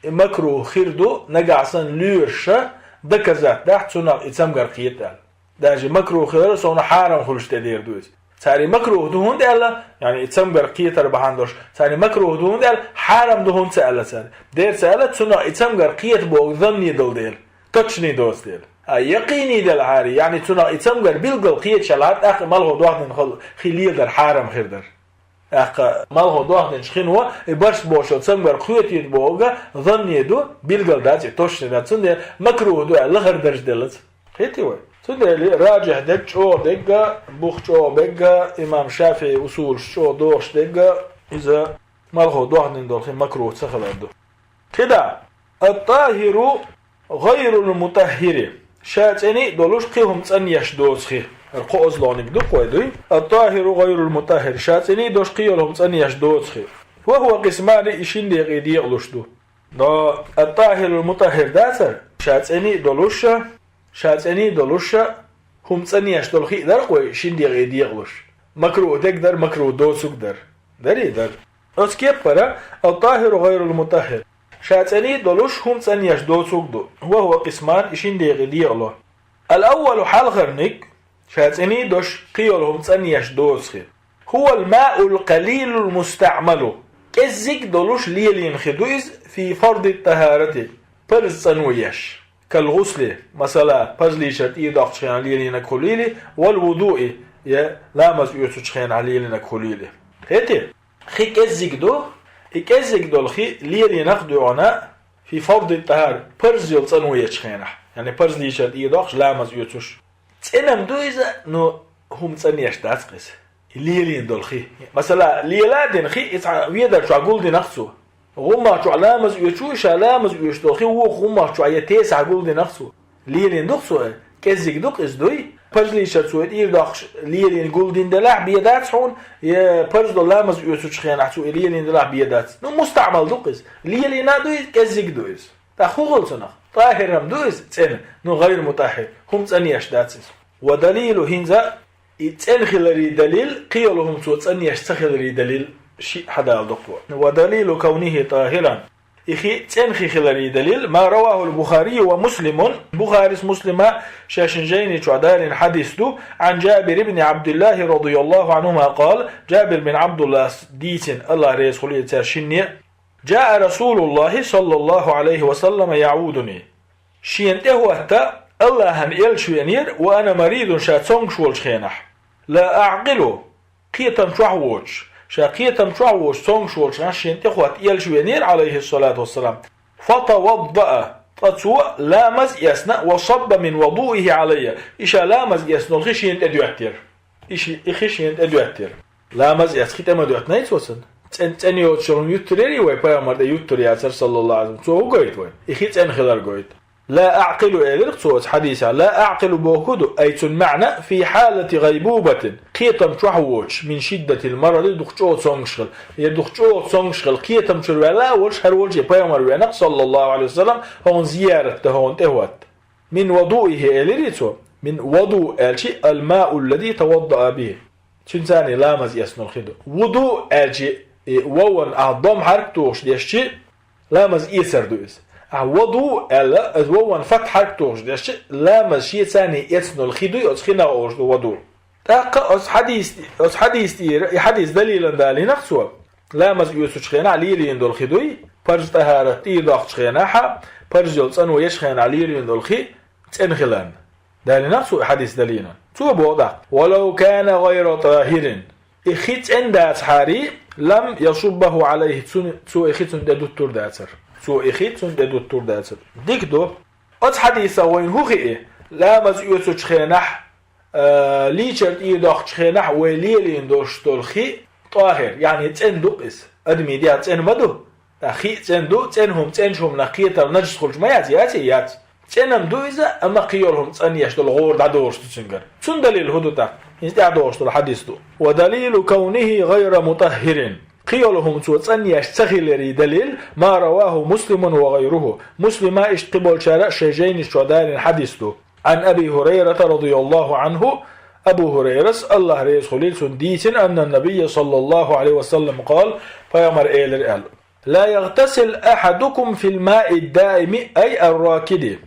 и макрух хир ду, нагахь санна лоьраша доказать дахь, цунах и цамгар кхета аьлла. Даже макрух хилар совнаха хьарам хуьлуш тӀедер ду иза. Цара и макрух ду хӀунда аьлла, яъни и цамгар кхетар бахьана долуш, цара и макрух ду хӀунда аьлла, хьарам ду хӀунда ца аьлла цара. Дера ца аьлла, цунах и цамгар кхета боху занни долу дела, точный доцу дела. А якъийний делахьара, яъни цунах и цамгар билггал кхеташ хилахьара, тӀаккха и малхо дохдина хала хи леладар хьарам хир дара. ТӀаккха малхо дохдинчу хино и барс бохуш йолу цамгар кхетийта бохург а занни ду, билггал дац и, точно дац. Цундела макрух ду аьлла лахара дарж деллац. Кхетий вай? Цундела раджихь дерг, чӀогӀа дерг а, бух чӀогӀа берг а, имам ШафиӀи усулаш чӀогӀа дохуш дерг а, иза малхо дохдина долу хи макрух ца хилар ду. КхидӀа: «Ат-тахиру гӀайрул мутаххири». Ша цӀений а долуш кхин хӀума цӀанъеш доцу хи. ХӀара кхоазлониг ду-кх вай дуй. «Ат-тахиру гӀайрул мутаххири». Ша цӀений а долуш кхин йолу хӀума цӀанъеш доцу хи. «Ва хӀува къисмани», и шин декъе декъалуш ду. Но ат-тахирул мутаххир дацара, ша цӀений а долуш, ша цӀений а долуш, хӀума цӀанъеш долу хи дара-кх вай шин декъе декъалуш. Макрух дерг дара, макрух доцург дара. Дарий, дара. Оцу кеппара: «Ат-тахиру гӀайрул мутаххир». Ша цӀений а долуш, хӀума цӀанъеш доцург ду. «Ва хӀува къисман», и шин декъе декъало. «Ал-аввалу», хьалхарниг, ша цӀений а долуш кхин йолу хӀума цӀанъеш доцу хи. هو الماء القليل المستعمل. КӀеззиг долуш лелийна хи ду иза, في فرض الطهارة, парз цӀано еш. كالغسل, масала, парзлийчара тӀера доккхучу хенахь лелийнарг хуьлийла, والوضوء, я ламаз оьцучу хенахь лелийнарг хуьлийла. Хетий? Хи кӀеззиг ду, и кӀеззиг долу хи лелийнарг дуьйна, في فرض الطهارة, парз йолу цӀано ечу хенахь, яъни парзлийчара тӀера доккхуш, ламаз оьцуш. ЦӀена-м ду иза, но хӀума цӀанъеш дац-кх иза. И лелийна долу хи. Масала, лела а дина хи, и цхьа ведар чохь гулдина-кх цо. ГӀуммах чохь ламаз оьцуш, ша ламаз оьцуш долу хи вукху гӀуммах чохь я тесахь гулдина-кх цо. Лелийна ду-кх цо, кӀеззиг ду-кх иза, дуй? Парзлийчара цо и тӀера доккхуш лелийна гулдина делахь, бен дац хьуна, я парз долу ламаз оьцучу хенахь цо и лелийна делахь, бен дац. Ну, мустаӀмал ду-кх иза. Лелийна а ду иза, кӀеззиг а ду иза. ТӀаккха хӀун хуьлу цунах? ТӀахӀир-м ду иза, цӀена, ну, гӀайр мутӀахӀӀир, хӀума цӀанъеш дац иза. Ва далилу, хӀинца и цӀена хиларе далил, кхин йолу хӀума цо цӀанъеш ца хиларе далил, шиъ хьадала ду-кх. Ва далилу кавнихӀи тӀахӀиран. И хи цӀена хи хиларе далил, ма равахӀул Бухарийю ва Муслимун, Бухарис, Муслима шайшин жайни чохь далийна хьадис ду, Ӏан Жабир ибн ӀабдиллахӀи радияллахӀу ӀанхӀума къала, Жабир бин ӀабдуллахӀас дийцина, АллахӀ реза хуьлийла цаьршинна, جاء رسول الله صلى الله عليه وسلم يعودني. Шена тӀехӀотта АллахӀан элча веанера, وأنا مريض, ша цомгуш волчу хенахь. لا أعقل, кхетам чохь воцуш, ша кхетам чохь воцуш цомгуш волчу хенахь шена тӀехӀотта элча веанера, عليه الصلاة والسلام. فتوضأ, ткъа цо ламаз эцна, وصب من وضوئه علي, и ша ламаз эцна долу хи шена тӀе доьттира. И ши-, и хи шена тӀе доьттира. Ламаз эцна хи тӀе ма доьттинай цо цунна. ЦӀен-, цӀена йоцуш йолу хӀума юттур ярий вай, пайхамар тӀе юттур яцара, саллаллахӀу ӀалайхӀи ва саллам. Цо хӀун гойту вайна? И хи цӀена хилар гойту. لا أعقل элира цо оцу хьадисехь. لا أعقل бохург ду, أي цуьнан маьӀна, في حالة غيبوبة, кхетам чохь воцуш, من شدة المرض, дукха чӀогӀа цомгуш хила. Я дукха чӀогӀа цомгуш хила, кхетам чуьра ваьлла а волуш, хӀара волчу пайхамар веана-кх, саллаллахӀу ӀалайхӀи ва саллам, хьуна зиярат дан хьуна тӀехӀотта. من وضوئه элирий цо? Мин ваду аьлчи, الماء الذي توضأ به. Цуьнца ламаз эцна долу хи ду. Вуду аьлчи, и вован ахь дом хьарк тухуш дешчи, ламаз эцар ду иза. Ахь ваду аьлла, иза вован фат хьарк тухуш дешчи, ламаз шеца эцна долу хи дуй, оцу хинах олуш ду ваду. ТӀаккха оцу хьадис-, оцу хьадис тӀера, и хьадис далилан далийнах цо, ламаз оьцучу хенахь лелийна долу хи дуй, парз тӀахӀарат тӀера доккхучу хенахь, парз йолу цӀано ечу хенахь лелийна долу хи цӀена хиларна. Далийнах цо и хьадис далийна. Цо боху тӀаккха: ولو كان غير طاهر. И хи цӀена дацахьарий, لم يصبه عليه, цуьнан, цо и хи цунна тӀе дуттур дацара. Цо и хи цунна тӀе дуттур дацара. Дика ду. Оцу хьадисах вайна хӀун хии? Ламаз оьцучу хенахь, а, лийчар тӀера доккхучу хенахь вай лелийна долуш долу хи тӀахӀир, яъни цӀена ду-кх иза. Адамийн дегӀ цӀена ма ду. Ткъа хи а цӀена ду, цӀена хӀума, цӀена хӀуманах кхетар нажас хуьлуш ма яц, яц, яц. ЦӀена-м ду иза, амма кхин йолу хӀума цӀанъеш долу гӀора дӀадолуш ду цуьнгара. Цуьнан далил хӀун ду тӀаккха? ХӀинца тӀаьхьа долуш долу хьадис ду. ودليل كونه غير مطهر. Кхин йолу хӀума цо цӀанъеш ца хиларе далил, ما رواه مسلم وغيره. Муслима иштта кхиболчара а шайн жайнаш чохь далийна хьадис ду. عن أبي هريرة رضي الله عنه, Абу ХӀурайрас, АллахӀ реза хуьлийла цунна, дийцина, أن النبي صلى الله عليه وسلم قال, пайхамар элира аьлла: لا يغتسل أحدكم في الماء الدائم، أي الراكد.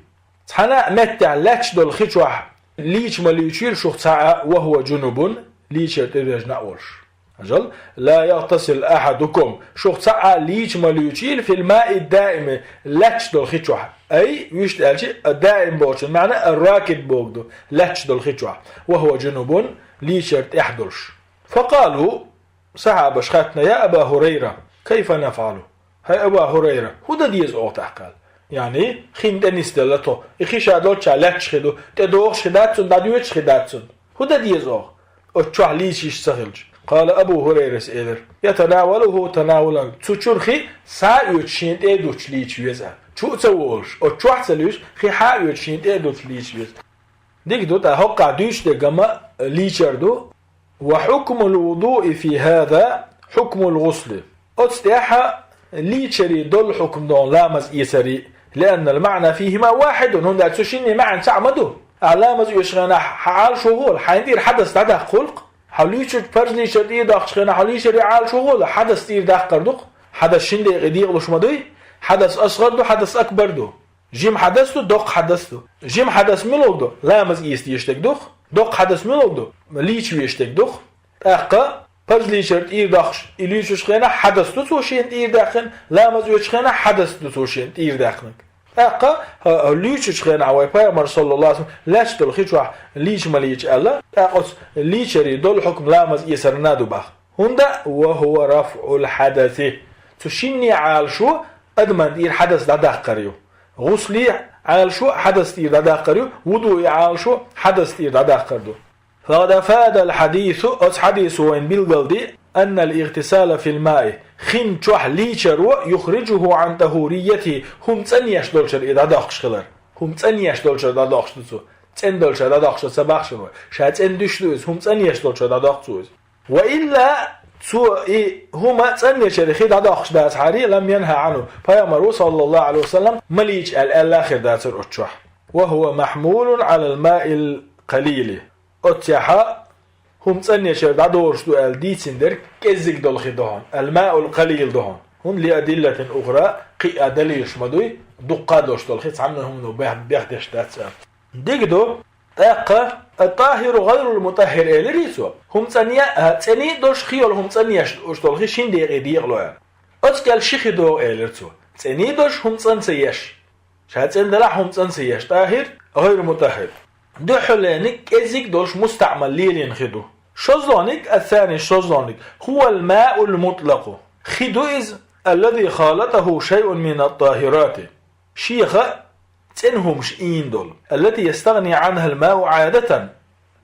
Цхьана а меттехь лаьтташ долу хи чохь лийча ма луьйчийла шух цхьа а, وهو جنب, лийчар тӀедоьжна а волуш. Ажал, لا يغتسل أحدكم, шух цхьа а лийча ма луьйчийла, في الماء الدائم, лаьтташ долу хи чохь. Ай, вуьшта аьлча, даим бохучун маьӀна الراكد бохург ду, лаьтташ долу хи чохь. وهو جنب, лийчар тӀехь долуш. فقالوا, сахьабаш хаьттина: يا أبا هريرة، كيف نفعل؟ ХӀай Абу ХӀурайра, хӀун дан деза оха тӀаккха? Яъни, хин тӀе нисделла тхо. И хи ша долчча лаьтташ хи ду, тӀедогӀуш хи дац цунна, дӀадоьдуш хи дац цунна. ХӀун дан деза оха? Оцу чохь лийча йиш ца хилча. قال, Абу ХӀурайрас элира: يتناوله تناولا. Цу чуьра хи схьа а оьцуш шена тӀе а дуттуш лийча веза. Чу а ца волуш, оцу чохь а ца луьйш, хи схьа а оьцуш шена тӀе а дуттуш лийча веза. Дика ду, тӀаккха хӀокхахь дуьйцуш дерг-м лийчар ду. وحكم الوضوء في هذا حكم الغسل. Оцу тӀехь лийчаре долу хьукм ду ламаз эцаре, لأن المعنى فيهما واحد, хӀунда аьлча цу шинне маьӀна цхьаъ ма ду. Ахь ламаз оьцучу хенахь хьан Ӏалашо хӀун хуьлу? Хьайна тӀера хьадас дӀадаккха хуьлу-кх. Хьо луьйчу, парз лийчар тӀера доккхучу хенахь хьо лийчаре Ӏалашо хӀун хуьлу? Хьадас тӀера даккхар ду-кх. Хьадас шина декъе декъалуш ма дуй? Хьадас асгӀар ду, хьадас акбар ду. Жима хьадас ду, доккха хьадас ду. Жима хьадас мила ду? Ламаз эца дезаш дерг ду-кх. Доккха хьадас мила ду? Лийча везаш дерг ду-кх. ТӀаккха Парз лийчар тӀера доккхуш, и лийчачу хенахь хьадас ду цо шена тӀера даьккхина, ламаз оьцучу хенахь хьадас ду цо шена тӀера даьккхинарг. ТӀаккха, хӀа, лийчачу хенахь вай Пайхамар, саллаллаху алейхи ва саллям, лаьтташ долу хи чохь лийча ма лийча аьлла, тӀаккха оцу лийчаре долу хьукм ламаз эцарна ду боху. ХӀунда, ва хӀува рафӀул хьадаси. Цу шинне Ӏалашо, адаман тӀера хьадас дӀадаккхар ю. ГӀусле Ӏалашо хьадас тӀера дӀадаккхар ю, вудуэ Ӏалашо хьадас тӀера дӀадаккхар ду. Факъад афадал хьадису, оцу хьадисо вайна билгалди, аннал игътисала фил маи, хин чохь лийчаро, юхриджуху ан тахурийятихи, хӀума цӀанъеш долчуьра и дӀадоккхуш хилар. ХӀума цӀанъеш долчуьра дӀадоккхуш ду цо. ЦӀена долчуьра дӀадоккхуш ду ца бахча вай. Ша цӀена дуьш ду иза, хӀума цӀанъеш долчуьра дӀадоккху цо иза. Ва илла, цо и хӀума цӀанъечуьра хи дӀадоккхуш дацахьара, лам янха анху, Пайхамаро, саллаллаху алейхи ва саллям, ма лийча аьлла, аьлла хир дацара оцу чохь. Ва хӀува махьмулун алал маил къалили. Оццехьа хӀума цӀанъечуьра дӀадолуш ду аьлла дийцина дерг кӀеззиг долу хи ду хьуна, ал-маул къалил ду хьуна. ХӀунда, ли адиллатин ухра, кхин а далилаш ма дуй, дуккха а долуш долу хи цхьанна хӀумано бех-, бехдеш дац аьлла. Дика ду, тӀаккха, ат-тахиру гӀайрул мутаххир элира цо. ХӀума цӀанъе-, а, цӀена а долуш, хи йолу хӀума цӀанъеш долу хи шин декъе декъало аьлла. Оцу кӀел ши хи догӀу элира цо. ЦӀена а долуш, хӀума цӀан ца еш. Ша цӀена делахь хӀума цӀан ца еш, тӀахир, гӀайру мутаххир. Дуьххьарлерниг кӀеззиг долуш мустаъмал лелийна хи ду. ШозлагӀниг, ас-сани, шозлагӀниг, хӀувал маул мутлакъу. Хи ду иза, аллази халатаху шайъун мин ат-тахирати. Шеха цӀена хӀумаш ийна долу. Аллати ястагӀни анхал мау Ӏадатан.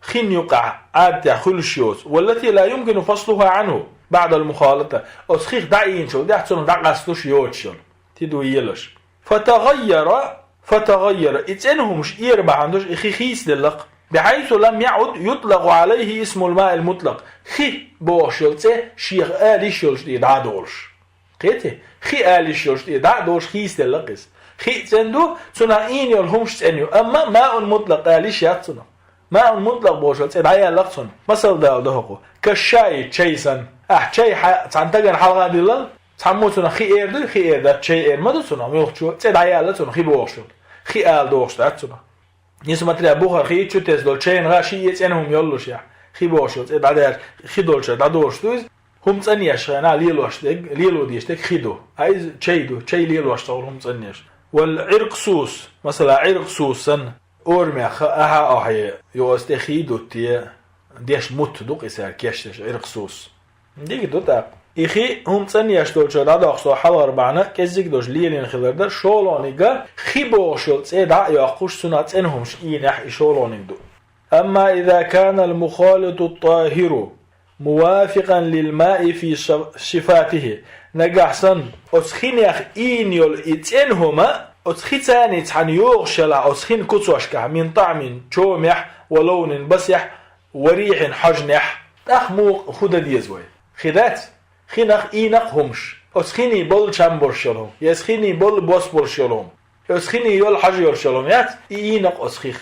Хин юкъахь Ӏадатехь хуьлуш йоцу. Валлати ла юмкину фаслуха анху баъдал мухалата. Оцу хих дӀаийначул тӀаьхьа цунах дӀакъастуш йоцуш йолу. Ти ду елаш. ФатагӀайяра, фатагӀайяра. И цӀена хӀумаш эр бахьана долуш и хи хийцаделла-кх. Бихьайсу лам яӀуд ютлакъу Ӏалайхи исмул маил мутлакъ. Хи бохуш йолу цӀе шех ала йиш йолчу тӀе дӀа а долуш. Кхетий? Хи ала йиш йолчу тӀе дӀа а долуш хийцаделла-кх иза. Хи а цӀена ду, цунах ийна йолу хӀумаш цӀена ю. Амма маун мутлакъ ала йиш яц цунах. Маун мутлакъ бохуш йолу цӀе дӀаяьлла-кх цунах. Масал дала ду хӀокхо. Кашшаи, чай санна. Ахь чай хьа-, цхьана стагана хьалха диллал, цхьаммо цунах хи эр дуй, хи эр дац, чай эр ма ду цунах, муьлххачо, цӀе дӀаяьлла цунах, хи бохуш йолу. Хи ала дохуш дац цунах. Несмотря бухара хи чу тесна долу чайна гӀа ши а цӀена хӀума йоллуш яхь. Хи бохуш йолу цӀе дӀадаьлча, хи долчуьра дӀадолуш ду иза. ХӀума цӀанъеш хенахь лелош дерг, лело дезаш дерг хи ду. А иза чай ду, чай лелош ца хуьлу хӀума цӀанъеш. Вал Ӏиркъсус, масала, Ӏиркъсус санна, орамех ахьа а ахье, йо аса тӀе хи ду те, деш мутт ду-кх и цара кечдеш, Ӏиркъсус. Дика ду тӀаккха. И хи хӀума цӀанъеш долчуьра дӀадоккхуш со хьалхара бахьана, кӀеззиг долуш лелийна хилар дара, шолгӀаниг а хи бохуш йолу цӀе дӀа а йоккхуш, цунах цӀена хӀумаш ийнехь и шолгӀаниг ду. Амма иза канал мухалиту ат-тахиру мувафикъан лил маи фи ша-, шифатихи. Нагахь санна, оцу хинех ийна йолу и цӀена хӀума, оцу хи царний цхьаьна йогӀуш елахь, оцу хин куцошкахь, мин таӀмин, чомехь, ва лавнин, басехь, ва рихьин, хьожанехь, тӀаккха муха хӀун дан деза вай? Хи дац? Хинах ийна-кх хӀумаш. Оцу хиний болу чам болуш йолу хӀума, я оцу хиний болу бос болуш йолу хӀума, я оцу хиний йолу хьожа йолуш йолу хӀума яц, и ийна-кх оцу хих.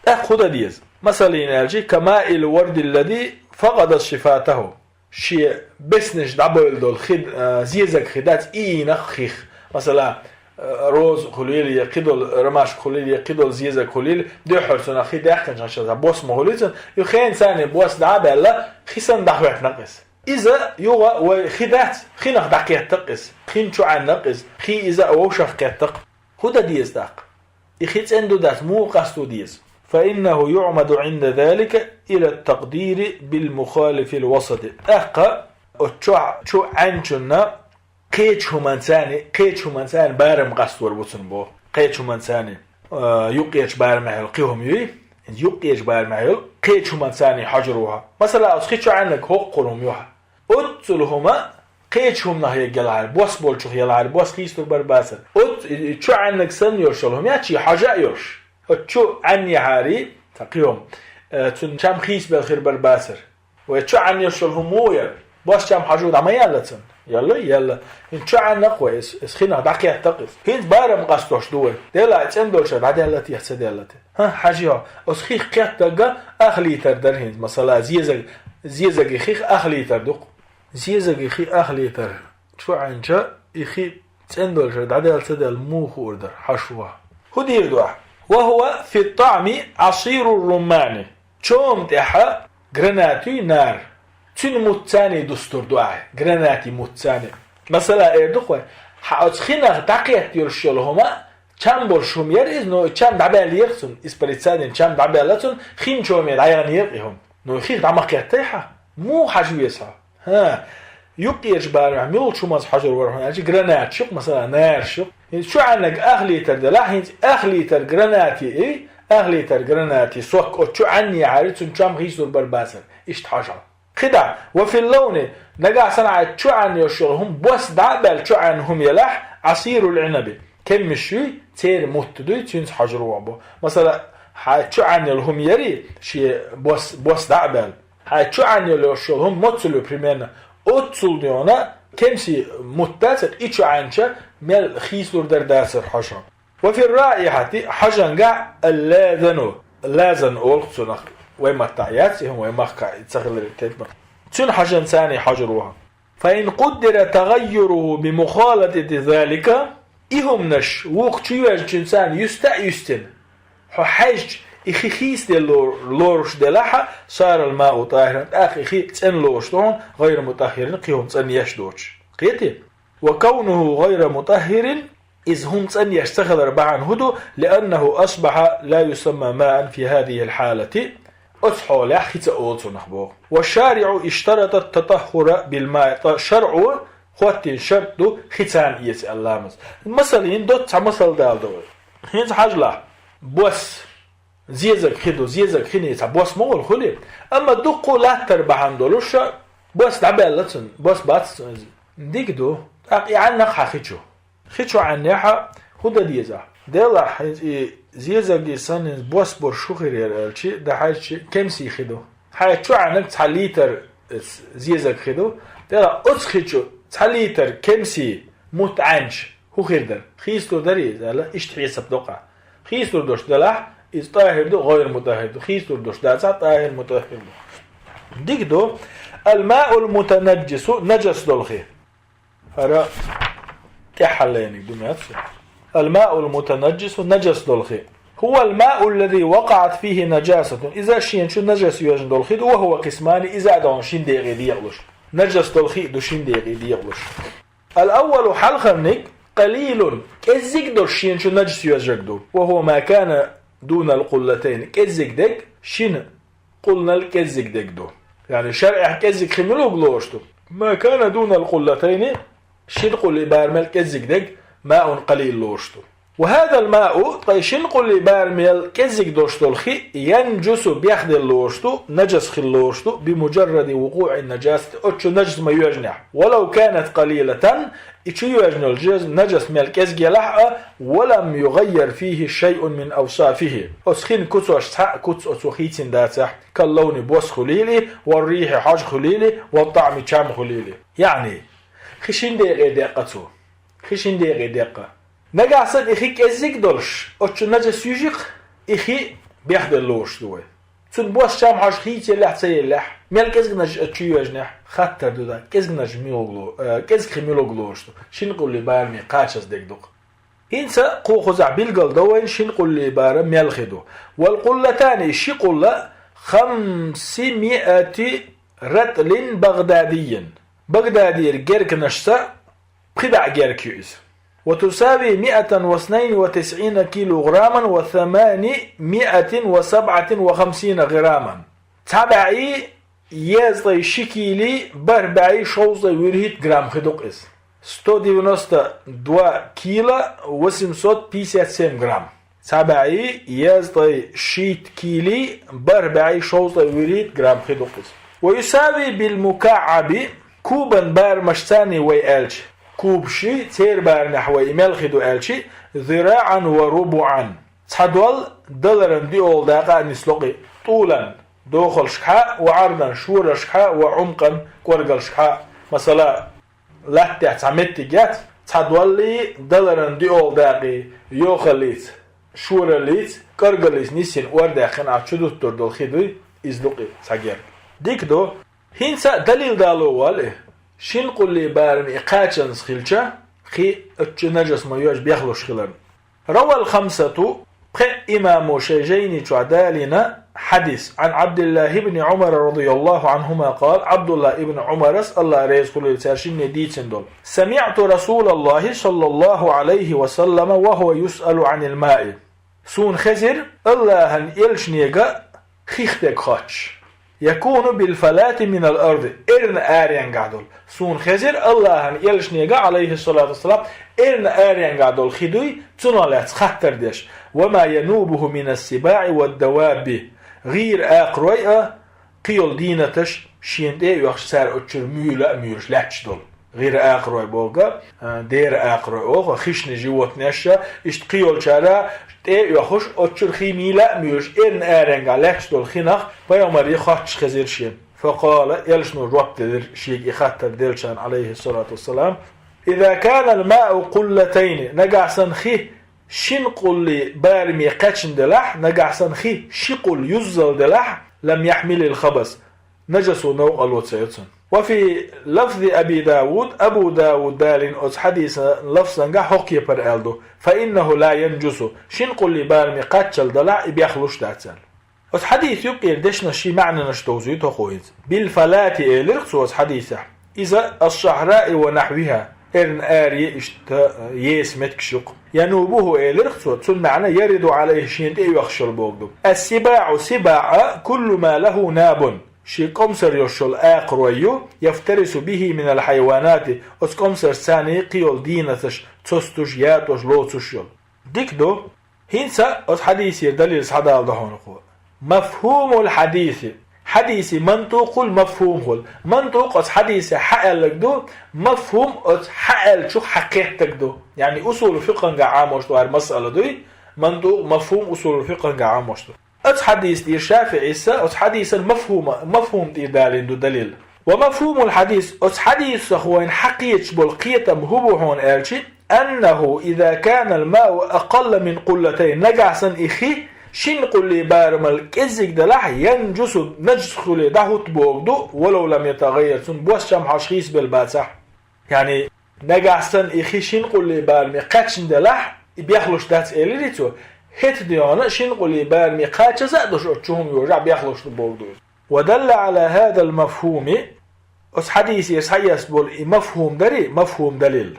ТӀаккха хӀун дан деза? Масалан аьлча, камаил вардиллази факъада шифатаху. Шен беснаш дӀабевлла долу хи, а, зезаг хи дац, и ийна-кх хих. Масала, а, роза хуьлийла, я кхидолу ромашка хуьлийла, я кхидолу зезаг хуьлийла, дуьххьара цунах хи даьккхинчу хенахь бос ма хуьлий цунна, и хенан царний бос дӀа а баьлла, хи санна дӀахӀоьттина-кх иза. Иза юха вай хи дац, хинах дӀакхетта-кх иза, хин чу Ӏанна-кх иза, хи иза а вовшах кхетта-кх. ХӀун дан деза тӀаккха? И хи цӀена ду дац, муха къасто деза? Фа иннаху юӀмаду Ӏинда залика ила ат-такъдири бил мухалифил васати. ТӀаккха оцу чу, чу Ӏанначунна кхечу хӀуманца, кхечу хӀуманца барам къастор бу цунна боху. Кхечу хӀуманца, а, юккъерчу барамехь йолу кхин хӀума юй, юккъерчу барамехь йолу кхечу хӀуманца хьожур ву хьо. Масала, оцу хи чу Ӏаннарг хӀокхуьнан хӀума ю хьо. Оццул хӀума кхечу хӀуманах еггелахьара, бос болчух елахьара, бос хийцалур бара бацара. Оццу и чу Ӏаннарг санна йолуш йолу хӀума яц, шен хьожа а йолуш. Оцу чу Ӏаннехьара, цхьа кхин хӀума, э, цуьнан чам хийцабелла хир бара бацара. Вай чу Ӏанна йолуш йолу хӀума муха яра? Бос чам хьожа дӀа ма яьлла цунна? Яьлла, яьлла. ХӀинца чу Ӏанна-кх вай, иза, иза хинах дӀакхетта-кх иза. ХӀинца барам къастош ду вай. Делахь цӀена долчуьра дӀаделла те, ца делла те? ХӀа, хьажа хьо. Оцу хих кхеттарг ах литр дара хӀинца, масала, зезаг, зезагийн хих ах литр ду-кх. Зезагийн хих ах литр чу Ӏанча, и хи цӀена долчуьра дӀаделла ца делла муха хуур дара, хьажа хьо. ХӀун дийр ду ахь? Ва хӀува фи ат-таӀми Ӏасиру ар-руммани. Чома тӀехь гранат юй, нар. Цуьнан мутт царний дустур ду ахь, гранати мутт царний. Масала, эр ду-кх вай, хьан оцу хинах дӀакхетта йолуш йолу хӀума, чам болуш хӀума яра иза, но чам дӀабаьлла яра цунна, иза парица дина, чам дӀабаьлла цунна, хин чоме дӀаяхана яра и хӀума. Но хих дӀа ма кхеттай хьан? Муха хьажа веза хьо? ХӀан, юккъерчу барамехь муьлхачу хӀуманца хьожур вара хьуна аьлча, гранаташ ю-кх, масала, нараш ю-кх. ХӀинца чу Ӏаннарг ах литр делахь, хӀинца ах литр гранати, и, ах литр гранати сок оцу чу Ӏаннехьара, цуьнан чам хийцалур бара бацара. Иштта хьажа хьо. КхидӀа, ва фил лауни, нагахь санна хьайн чу Ӏанна йолуш йолу хӀума бос дӀа а баьлла чу Ӏанна хӀума елахь, Ӏасирул Ӏинаби, кеммаш юй, церан мутт дуй, цуьнца хьожур ву боху. Масала, хьайн чу Ӏанна йолу хӀума яри, шен бос, бос дӀа а баьлла. Хьайн чу Ӏанна йолуш йолу хӀума моццул ю примерно, оццул йона кемсийн мутт дацара, и чу Ӏанча мел хийцалур дара дацара хьожа хьо. Ва фир раихьати, хьожангахь, аллазану, лазан олу-кх цунах, вай маттахь яц и хӀума, вай махкахь и ца хиларе тедма. Цуьнан хьожанца царний хьожур ву хьо. Фа ин къуддира тагӀаййуруху би мухалатати залика, и хӀуманаш вукху чу йоьжначуьнца юста а юьстина, хьо хьаьжча, и хи хийцаделла лоруш делахь а, сарал мау тӀахиран, тӀаккха и хи цӀена лоруш ду хьуна, гӀайра мутӀаххирин, кхин хӀума цӀанъеш доцуш. Кхетий? Ва кавнуху гӀайра мутӀаххирин, иза хӀума цӀанъеш ца хилар бахьана хӀун ду, лианнаху асбахьа ла юсамма маан фи хазихил хьалати, оцу хьолехь хи ца олу цунах боху. Ва шариӀу иштарата татаххура бил маи, ткъа шарӀо хӀоттийна шарт ду хи царна эца аьлла ламаз. Масала, хӀинца доцца цхьа масал дала ду вай. ХӀинца хьажалахь, бос, зезаг хи ду, зезаг хиний цхьа бос ма волу хуьлий, амма дуккха а латтар бахьана долуш, бос дӀабаьлла цунна, бос бац цунна иза. Дика ду, тӀаккха и Ӏаннах хьан хи чу. Хи чу Ӏаннехь а хӀун дан деза? Делахь, хӀинца и зезаге санна бос болуш хӀун хир яра аьлча, дан хьаьжча, кемсийн хи ду. Хьайн чу Ӏаннарг цхьа литр зезаг хи ду. Делахь, оцу хи чу цхьа литр кемсийн мутт Ӏанча, хӀун хир дара? Хийцалур дарий иза аьлла, иштта хьесап до-кх. Хийцалур долуш делахь, иза тӀахир ду, гӀайр мутӀаххир ду. Хийцалур долуш дацахь, тӀахир, мутӀаххир ду. Дика ду. Ал-маул мутанаджжису, нажас долу хи. ХӀара тӀаьххьара лайниг ду меца. Ал-маул мутанаджжису, нажас долу хи. Хува ал-мау аллази вакъаат фихи наджасатун. Иза шена чу нажас йоьжна долу хи ду, ва хува къисмани, иза а ду шин декъе декъалуш. Нажас долу хи а ду шин декъе декъалуш. Ал-аввалу, хьалхарниг, къалилун, кӀеззиг долуш шена чу нажас йоьжнарг ду. Ва хува ма кана дунал къуллатайни, кӀеззиг дерг шина къуллал кӀеззиг дерг ду. Яъни шарӀехь кӀеззиг хи мила вуг лоруш ду? Ма кана дунал къуллатайни, шина къуллин барамел кӀеззиг дерг маун къалил лоруш ду. Ва хазал мау, ткъа и шина къуллин барамел кӀеззиг долуш долу хи, янджусу, бехделла лоруш ду, нажас хила лоруш ду, би муджарради вукъуӀи наджасати, оцу чу нажас ма йоьжнехь. Валав канат къалилатан, и чу йоьжна йолу жез-, нажас мел кӀезиг елахь а, ва лам югӀаййар фихи шайъун мин авсафихи. Оцу хин куцаш цхьа а куц оцо хийцина дацахь, кал лауни, бос хуьлийла, ва рихьи, хьожа хуьлийла, ва тӀаӀми, чам хуьлийла. Яъни, хи шин декъе декъа цо. Хи шин декъе декъа. Нагахь санна и хи кӀеззиг долуш, оцу чу нажас юьжи-кх, и хи бехделла лоруш ду вай. Цунна бос, чам, хьожа хийца еллехь, ца еллехь, мел кӀезиг нажас оцу чу йоьжнехь, хаттар ду дан, кӀезиг нажас мила вуг ло-, э, кӀезиг хи мила вуг лоруш ду, шина къуллин бараме кхачаза дерг ду-кх. ХӀинца кху кхузахь билгал до вайна шина къуллин барам мел хи ду. Вал къуллатани, ши къулла, хамсимиати ратӀлин багъдадиййин. Багдадера герканашца пхи бӀе герка ю иза. Ва тусави миатан ва снайни ва тисӀина килограмман ва самани миатин ва сабӀатин ва хамсина грамман. Цхьа бӀе езткъе ши килий бархӀ бӀе шовзткъе вуьрхӀитта грамм хи ду-кх иза. Сто девяносто два кила восемьсот пятьдесят семь грамм. Цхьа бӀе езткъе шийтта килий бархӀ бӀе шовзткъе вуьрхӀитта грамм хи ду-кх иза. Ва юсави бил мукаӀаби, кубан барамашца вай аьлча, кубаший, церан барамехь вай и мел хи ду аьлча, зираӀан ва рубуӀан. Цхьа дол даларан диъолгӀа дакъа а нисло-кх и, тӀулан, дохалшкахьа, ва Ӏардан, шорашкахьа, ва Ӏумкъан, кӀоргалшкахьа. Масала, латтехь цхьа меттиг яц, цхьа доллий, даларан диъолгӀа дакъий, йохаллица, шораллица, кӀоргаллица нисйина ор даьккхина ахь чу дуттур долу хи дуй, иза ду-кх и цхьа герга. Дика ду. ХӀинца а далил дало валла и. Шин къуллин барам и кхачанза хилча, хи оцу чу нажас ма йоьжна бехлуш хиларна. Равал хамсату, пхеа имамо шайн жайни чохь далийна, Хьадис. عن عبد الله بن عمر رضي الله عنهما قال, Абдуллах ибн Умарас, Аллах реза хуьлийла цар шинне, дийцина долу: سمعت رسول الله صلى الله عليه وسلم وهو يسأل عن الماء. Суна хезира Аллахьан элчанега хих дерг хоттуш. يكون بالفلاة من الأرض, эрна аренгахь долу. Суна хезира Аллахьан элчанега, عليه الصلاة والسلام, эрна аренгахь долу хи дуй, цунах лаьцна хаттар деш. وما ينوبه من السباع والدواب. ГӀийра акхарой а, кхийолу дийнаташ шена тӀе а оьхуш, цара оцу чуьра муьйлуш а муьйлуш лаьтташ долу. ГӀийра акхарой боху, а, дера акхарой олу, хищные животные а, иштта кхийолчара тӀе а оьхуш, оцу чуьра хи муьйлуш а муьйлуш, эрна аренгахь лаьтташ долу хинах пайхамаре хоттуш хезира шена. فقال, элчано жоп делира шега и хаттар делчарна, عليه الصلاة والسلام: إذا كان الماء قلتين, нагахь санна хи шин къуллий бараме кхаьчна делахь, нагахь санна хи ши къулла юззал делахь, لم يحمل الخبث, нажасо новкъарло ца йо цунна. وفي لفظ أبي داود, Абу Дауд далийна оцу хьадисан лафзангахь хӀокху кепара аьлла ду: فإنه لا ينجس, шин къуллий бараме кхаччалла делахь, и бехлуш дац аьлла. Оцу хьадисан юккъера дешнаш шен маьӀнанаш довзуьйту хӀокхо хӀинца. بالفلاة элира цо оцу хьадисехь. Иза الصحراء ونحوها, эрна аре, иштта еса меттигаш ю-кх. ينوبه элира цо, цунна маьӀна يرد عليه, шена тӀе оьхуш йолу боху ду. السباع, сибаӀ, كل ما له ناب, шен кӀомсар йолуш йолу акхарой ю, يفترس به من الحيوانات, оцу кӀомсаршца царний кхийолу дийнаташ цостуш, ятӀош, лоцуш йолу. Дика ду. ХӀинца оцу хьадисера далил схьадала ду хьуна кхо. مفهوم الحديث. Хьадисан мантукъ хуьлу, мафхум хуьлу. Мантукъ оцу хьадисехь хьааьлларг ду, мафхум оцу хьааьллачух хьакхеттарг ду. Яъни усулул фикъхангахь Ӏамош ду хӀара масъала дуй, мантукъ, мафхум усулул фикъхангахь Ӏамош ду. Оцу хьадиса тӀера ШафиӀис, оцу хьадисан мафхума, мафхум тӀера далийна ду далил. ومفهوم الحديث, оцу хьадисах вайна хьакхеташ болу кхетам хӀун бу хьуна аьлча, أنه إذا كان الماء أقل من قلتين, нагахь санна и хи шин къуллий барамал кӀеззиг делахь, ينجس, нажас хуьлий дӀахӀутту боху ду, ولو لم يتغير, цунна бос чамхьаш хийцабелла бацахь. Яъни, нагахь санна и хи шин къуллий бараме кхаьчна делахь, и бехлуш дац элирий цо, хӀетта дегӀана шин къуллий бараме кхачаза а долуш оцу чу хӀума йожахь, бехлуш ду боху ду иза. ودل على هذا المفهوم, оцу хьадисера схьаэцна болу и мафхум дарий, мафхум далил.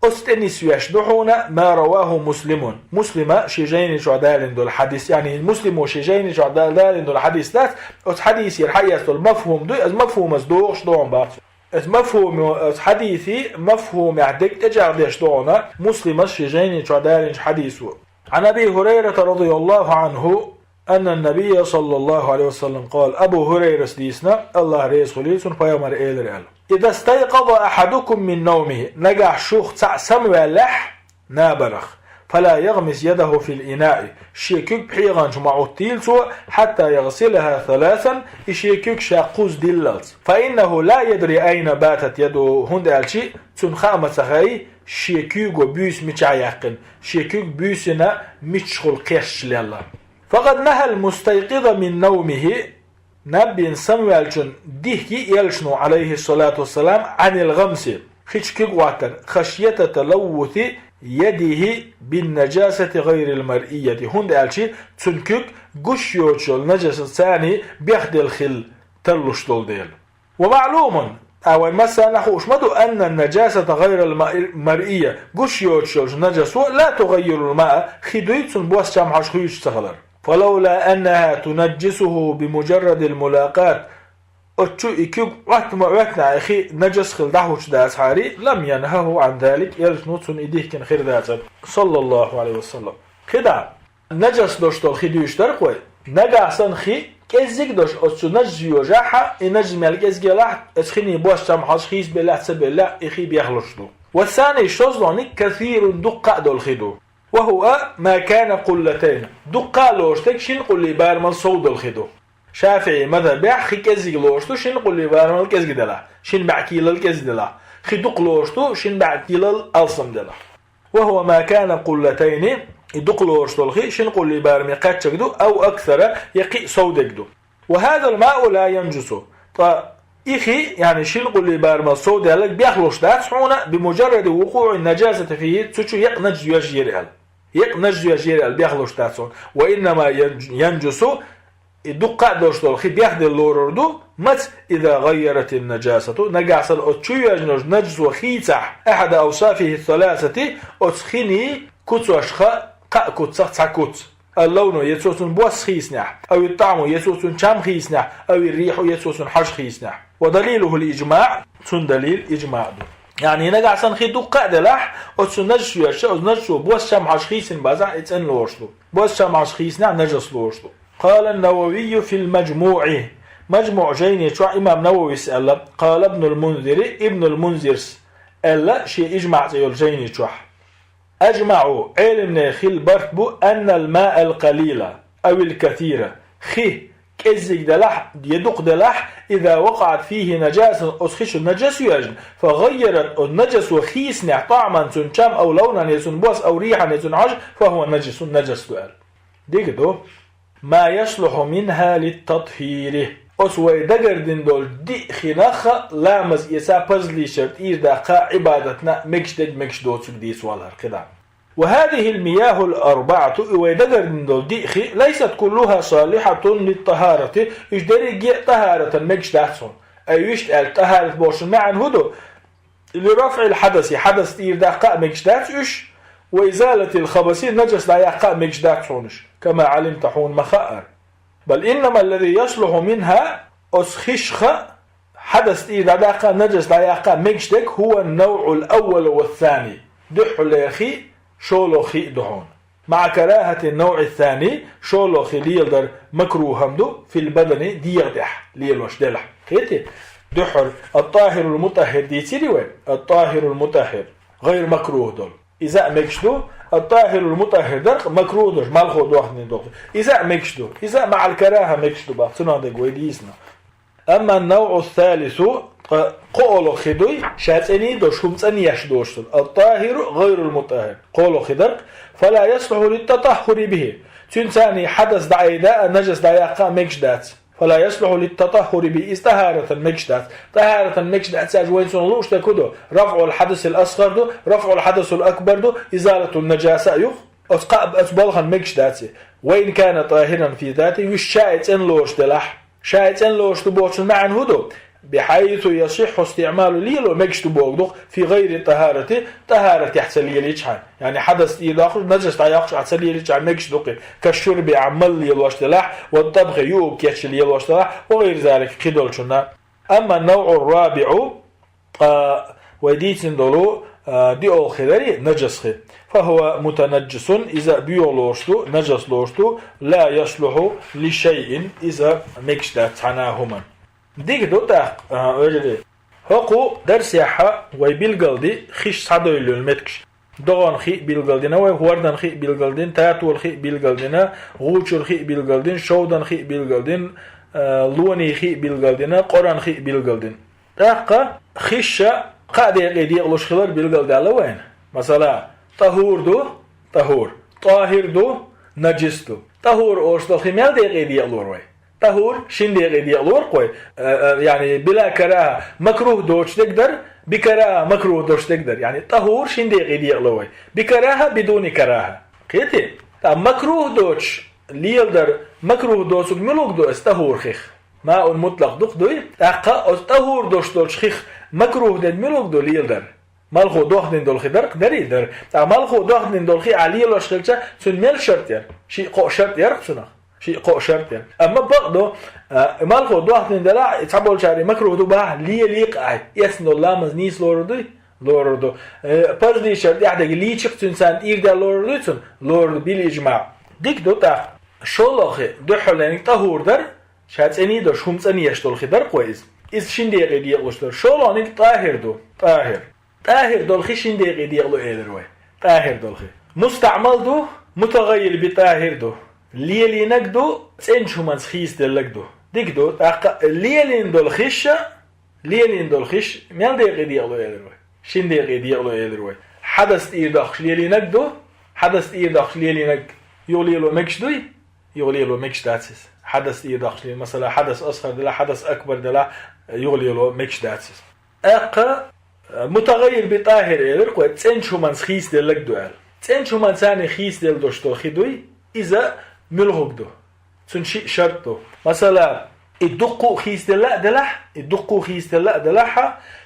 Оцу тӀе нисвеш ду хьуна ما رواه مسلم. Муслима шен жайни чохь далийна долу хьадис, яъни Муслимо шен жайни чохь да-, далийна долу хьадис дац, оцу хьадисера схьаэцна долу мафхум дуй, оцу мафхумаца догӀуш догӀун бац. Оцу мафхумо, оцу хьадисан мафхумехь дерг тӀечӀагӀдеш ду хьуна Муслимас шен жайни чохь далийначу хьадисо. عن أبي هريرة رضي الله عنه أن النبي صلى الله عليه وسلم قال, Абу ХӀурайрас дийцина, Аллах реза хуьлийла цунна, пайхамара элира аьлла: إذا استيقظ أحدكم من نومه, нагахь шух цхьаъ самаваьллехь набарах, فلا يغمس يده في الإناء, шен куьг пхьегӀан чу ма Ӏуттийла цо, حتى يغسلها ثلاثا, и шен куьг ша кхузза диллалц. فإنه لا يدري أين باتت يده, хӀунда аьлча цунна хаа ма ца хай, шен куьйго буьйса мичахь яьккхина, шен куьг буьйсина мичахула кхерчаш лелла. فقد نهى المستيقظ من نومه, наб бина самаваьллачун дихкий элчано, عليه الصلاة والسلام, عن الغمس, хи чу куьг Ӏоттар, خشية تلوث يده بالنجاسة غير المرئية, хӀунда аьлча цуьнан куьг гуш йоцуш йолу нажасаца бехделла хила тарлуш долу дела. ومعلوم, а вайн массарна а хууш ма ду, أن النجاسة غير المرئية, гуш йоцуш йолчу нажасо, لا تغير الماء, хи дуй, цунна бос чамхьаш хуьйцуш ца хилар. فلولا أنها تنجسه بمجرد الملاقاة, оцу чу и куьг Ӏотта ма Ӏоьттинехь, и хи нажас хила дӀахӀуттуш дацахьара, لم ينهه عن ذلك, элчано цунна и дихкина хир дацара, صلى الله عليه وسلم. КхидӀа, нажас долуш долу хи дуьйцуш дара-кх вай. Нагахь санна хи кӀеззиг долуш, оцу чу нажас йожахь а, и нажас мел кӀезиг елахь а, оцу хиний бос чамхьаш хийцабеллехь а, ца беллехь а, и хи бехлуш ду. والثاني, шозлагӀниг, كثير, дуккха а долу хи ду. وهو ما كان قلتين, дуккха а лоруш дерг шин къуллий барамал сов долу хи ду. ШафиӀий мазхӀабехь хи кӀеззиг лоруш ду шин къуллий барамал кӀезиг делахь, шин бӀе килал кӀезиг делахь. Хи дукха лоруш ду шин бӀе килал алсам делахь. وهو ما كان قلتين, и дукха лоруш долу хи шин къуллий бараме кхаьчнарг ду, أو أكثر, я кхин а сов дерг ду. وهذا الماء لا ينجس, ткъа и хи, яъни шин къуллий барамал сов даьлларг бехлуш дац хьуна, بمجرد وقوع النجاسة فيه, цу чу екъа нажас йоьжна йира аьлла. Екъа нажас йоьжна йира аьлла бехлуш дац хьуна. وإنما ينج-, ينجس, И дукха а долуш долу хи бехделла лорур ду, маца, иза гӀаййаратин-наджасату, нагахь санна оцу чу йоьжна йолчу нажасо хийцахь, ахьада авсафихи саласати, оцу хинийн куцашха кхаа куцах цхьа куц. Ал-лавну, я цо цуьнан бос хийцинехь, ави т-таӀму, я цо цуьнан чам хийцинехь, ави р-рихьу, я цо цуьнан хьожа хийцинехь. Ва далилухул иджмаӀ, цуьнан далил иджмаӀ ду. Яъни, нагахь санна хи дукха а делахь, оцу нажас йоьжча, оцу нажасо бос, чам, хьожа хийцина базахь, и цӀена лоруш ду. Бос, чам, хьожа хийцинехь нажас лоруш ду. قال النووي في المجموع. МаджмуӀ жайни чохь имам Нававис аьлла, قال ابن المنذر, Ибнул Мунзирс аьлла шен иджмаӀ цӀе йолу жайни чохь. أجمعوا, Ӏеламнехан хилла барт бу, أن الماء القليل أو الكثير, хи кӀеззиг делахь я дукха делахь, إذا وقعت فيه نجاسة, оцу хи чу нажас йоьжна, فغيرت, оцу нажасо хийцинехь, طعما, цуьнан чам, أو لونا, я цуьнан бос, أو ريحا, я цуьнан хьожа, فهو نجس, нажас ду аьлла. Дика ду. ما يصلح منها للتطهير. Оцу вай дагардина долу диъ хи нах а ламаз эца, пазлийчара тӀера даккха, Ӏибадатна мегаш дерг, мегаш доцург дийца валахьара кхидӀа. وهذه المياه الأربعة, и вай дагардина долу диъ хи, ليست كلها صالحة للطهارة, уьш дерриге а тӀахӀаратан мегаш дац хьуна. Ай вуьшта аьлча, тӀахӀарат бохучун маьӀна хӀун ду? لرفع الحدث, хьадас тӀера даккха а мегаш дац уьш, وإزالة الخبث, нажас дӀаяккха а мегаш дац хьуна уьш, كما علمت, хьуна ма-хаъара. بل إنما الذي يصلح منها, оцу хишха хьадас тӀера дӀадаккха а, нажас дӀаяккха а мегаш дерг, هو النوع الأول والثاني, дуьххьарлера хи, шолгӀа хи а ду хьуна. مع كراهة النوع الثاني, шолгӀа хи леладар макрух хӀума ду, في البدن, дегӀа тӀехь лелош делахь. Кхетий? Дуьххьара, الطاهر المطهر дийцирий вай? الطاهر المطهر, гӀайр макрух долу. Иза а мегаш ду, الطاهر المطهر дара-кх макрух долуш, малхо дохнийна долу. Иза а мегаш ду, иза а مع الكراهة мегаш ду боху, цунах дерг вай дийцина. أما النوع الثالث, ткъа кхоалгӀа хи дуй, ша цӀена долуш, хӀума цӀанъеш доцуш долу, الطاهر غير المطهر, кхоалгӀа хи дара-кх, فلا يصلح للتطهر به, цуьнца хьадас дӀаайда а, нажас дӀаяккха а мегаш дац. فلا يصلح للتطهر به, иза тӀахӀаратан мегаш дац. ТӀахӀаратан мегаш дац аьлча, вайна цунах лууш дерг хӀун ду? رفع الحدث الأصغر ду, رفع الحدث الأكبر ду, إزالة النجاسة а ю-кх. Оцу кхаа, оцу балхана мегаш дац и. وإن كان طاهرا في ذاته, уьш ша а цӀена лоруш делахь. Ша а цӀена лоруш ду бохучун маьӀна хӀун ду? بحيث يصح استعمال, лело мегаш ду бохург ду-кх, في غير الطهارة, тӀахӀаратехь ца лелийчхьана. Яъни хьадас тӀера доккхуш, нажас дӀайоккхуш ахь ца лелийчхьана мегаш ду-кх и, كالشرب, Ӏам мала лелош делахь, والطبخ, юург кечъян лелош делахь, وغير ذلك, кхидолчунна. أما النوع الرابع, ткъа вай дийцина долу, а, диъолгӀа хи дарий, нажас хи. فهو متنجس, иза боьха лоруш ду, нажас лоруш ду, لا يصلح لشيء, иза мегаш дац цхьана а хӀуманна. Дика ду тӀаккха, а, вежарий. ХӀокху дарсехь вай билгалди хиш схьадевлла йолу меттигаш. ДогӀан хи билгалдина вай, хӀордан хи билгалдина, татолан хи билгалдина, гӀучуран хи билгалдина, шовдан хи билгалдина, а, лонийн хи билгалдина, къоран хи билгалдина. ТӀаккха хиш кхаа декъе декъалуш хилар билгалдаьлла вайна. Масала, тӀахӀур ду, тӀахӀур, тӀахӀир ду, нажис ду. ТӀахӀур олуш долу хи мел декъе декъалора вай? ТӀахӀур шин декъе декъалора-кх вай. Э, э, яъни, била карахӀа, макрух доцуш дерг дара, би карахӀа, макрух доцуш дерг дара. Яъни, тӀахӀур шин декъе декъало вай. Би карахӀа, бидуни карахӀа. Кхетий? ТӀаккха макрух доцуш леладар, макрух доцург муьлхарг ду оцу тӀахӀур хих? Маун мутлакъ ду-кх, дуй? ТӀаккха оцу тӀахӀур доцуш долчу хих макрух дерг муьлхарг ду леладар? Малхо дохнийна долу хи дара-кх, дарий дара. ТӀаккха малхо дохнийна долу хи ахь лелош хилча, цуьнан мел шарт яра? Шиъ-кхоъ шарт яра-кх цунах. Шиъ-кхоъ шарт яра. Амма бакъ ду, а, малхо дохнийна делахь, и цхьаболчара и макрух ду бахахь, лелий-кх ахь, эцна долу ламаз нийса лорур дуй? Лорур ду. Э, парзлийчара тӀехь дерг лийчи-кх цуьнан, царна тӀера даьлла лорур дуй цунна? Лорур ду, бил-иджмаӀ. Дика ду тӀаккха. ШолгӀа хи, дуьххьарлерниг тӀахӀур дара, ша цӀена долуш, хӀума цӀанъеш долу хи дара-кх вай иза. Иза шин декъе декъалуш дара. ШолгӀаниг тӀахӀир ду. ТӀахӀир. ТӀахӀир долу хи шин декъе декъало элира вай. ТӀахӀир долу хи. МустаӀмал ду, мутагӀаййир би тӀахӀир ду. Лелийнарг ду, цӀеначу хӀуманца хийцаделларг ду. Дика ду, тӀаккха лелийна долу хиш а, лелийна долу хиш мел декъе декъало элира вай? Шин декъе декъало элира вай. Хьадас тӀера доккхуш лелийнарг ду, хьадас тӀера доккхуш лелийнарг юха лело мегаш дуй? Юха лело мегаш дац иза. Хьадас тӀера доккхуш лела, масала, хьадас асгӀар делахь, хьадас акбар делахь, юха лело мегаш дац иза. ТӀаккха, э, мутагӀаййир би тӀахӀир элира-кх вай, цӀеначу хӀуманца хийцаделларг ду аьлла. ЦӀеначу хӀуманца хийцаделла долуш долу хи дуй, иза муьлхарг ду? Цун шиъ шарт ду. Масала, и дуккху хийцаделла а делахь, и дуккху хийцаделла а делахь,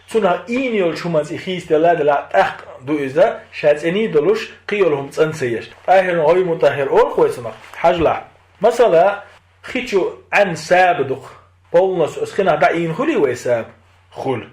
цунах ийна йолчу хӀуманца и хийцаделла а делахь, тӀаккха ду иза, ша цӀений долуш, кхин йолу хӀума цӀан ца еш. ТӀахӀирун гӀайр мутӀахӀир олу-кх вай цунах. Хьажалахь. Масала, хи чу Ӏаьнна саба ду-кх. Полностью оцу хинах дӀаийна хуьлий вай саба? Хуьлу.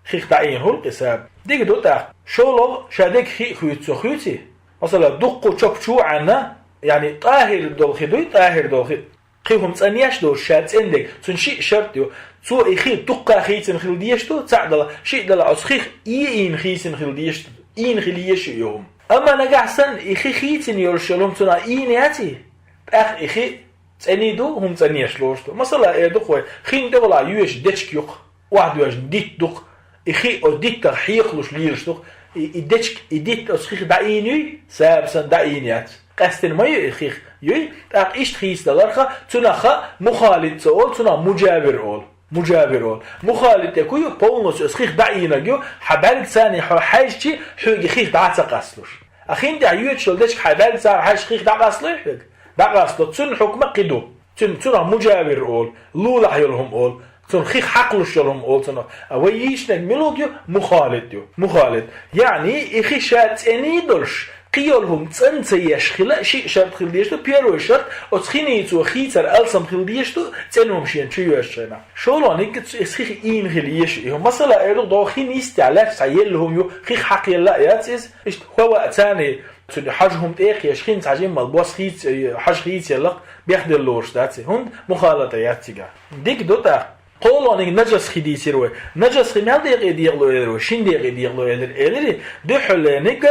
Хих дӀаийна хуьлу-кх и саба. Дика ду тӀаккха. ШолгӀа, ша дерг хи а хуьйцу цо, хуьйций? Масала, дуккху чопу чу Ӏаьнна, яъни тӀахӀир долу хи дуй, тӀахӀир долу хи. Кхин хӀума цӀан еш доцуш, ша цӀена дерг, цуьнан шиъ шарт ю. Цо и хи дуккха хийцина хила дезаш ду, цхьаъ делахь, шиъ делахь, оцу хих ийна хийцина хила дезаш ду, ийна хила езаш ю и хӀума. Амма нагахь санна и хи хийцина йолуш йолу хӀума цунах ийна яций, тӀаккха и хи цӀений ду, хӀума цӀан еш лоруш ду. Масала, эр ду-кх вай, хин тӀехула йоьдуш дечиг ю-кх, охьадоьжна дитт ду-кх, и хи оцу диттах хьекхалуш лелаш ду-кх, и, и дечиг, и дитт оцу хих дӀаийна юй, саба санна дӀаийна яц. Къаьстина ма ю и хих, юй, тӀаккха иштта хийцадаларх, цунах мухалит ца олу, цунах мужавир олу. Мужавир олу. Мухалит дерг хӀун ю, полностью оцу хих дӀаийнарг ю, хьан бӀаьргца хьо хьаьжча, хьоьга и хих дӀа а ца къасталуш. А хин тӀехь йоьдуш йолу дечиг хьан бӀаьргца хьаьжча хих дӀакъасталуй хьоьга? ДӀакъастало, цуьнан хьукма кхин ду. Цуьнан, цунах мужавир олу, лулахь йолу хӀума олу. Цунах хих хьакхалуш йолу хӀума олу цунах. А вай йийцинарг мила ю? Мухалит ю. Мухалит. Яъни, и хи ша цӀений долуш, кхин йолу хӀума цӀан ца еш хила шиъ шарт хила дезаш ду. Первый шарт, оцу хиний цо хийцар алсам хила дезаш ду, цӀена хӀума шена чу йоьдучу хенахь. ШолгӀаниг, иза хих ийна хила езаш ю. Масала, эр ду-кх, догӀу хин йистехь лаьтташ цхьа елла хӀума ю, хих хьакха елла а яц иза. Иштта хӀо ваьа царний, цуьнан хьажа хӀума тӀе а кхеш, хинца хьажа иммал бос хийца, хьажа хийца елла-кх, бехделла лоруш дац и. ХӀунда мухалата яц цигахь. Дика ду тӀаккха. КхоалгӀаниг нажас хи дийцира вай. Нажас хи мел декъе декъало элира вай? Шина декъе декъало элира, элира. Дуьххьарлерниг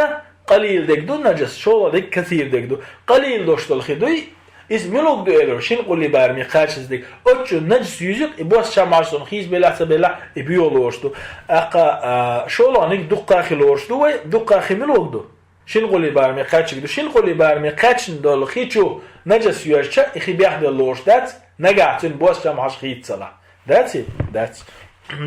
къалил дерг ду нажас, шолгӀаниг касир дерг ду. Къалил долуш долу хи дуй, иза муьлхарг ду элира, шина къуллий бараме кхачаза дерг. Оцу чу нажас юьзу-кх, и бос чам хьажа санна хийцабелахь а ца белахь а, и боьха лоруш ду. ТӀаккха, а, шолгӀаниг дуккха хи лоруш ду вай, дуккха хи муьлхарг ду? Шина къуллий бараме кхаьчнарг ду. Шина къуллий бараме кхаьчна долу хи чу нажас йоьжча, и хи бехделла лоруш дац, нагахь цуьнан бос чам хьажа хийца ца лахь. Дац и? Дац.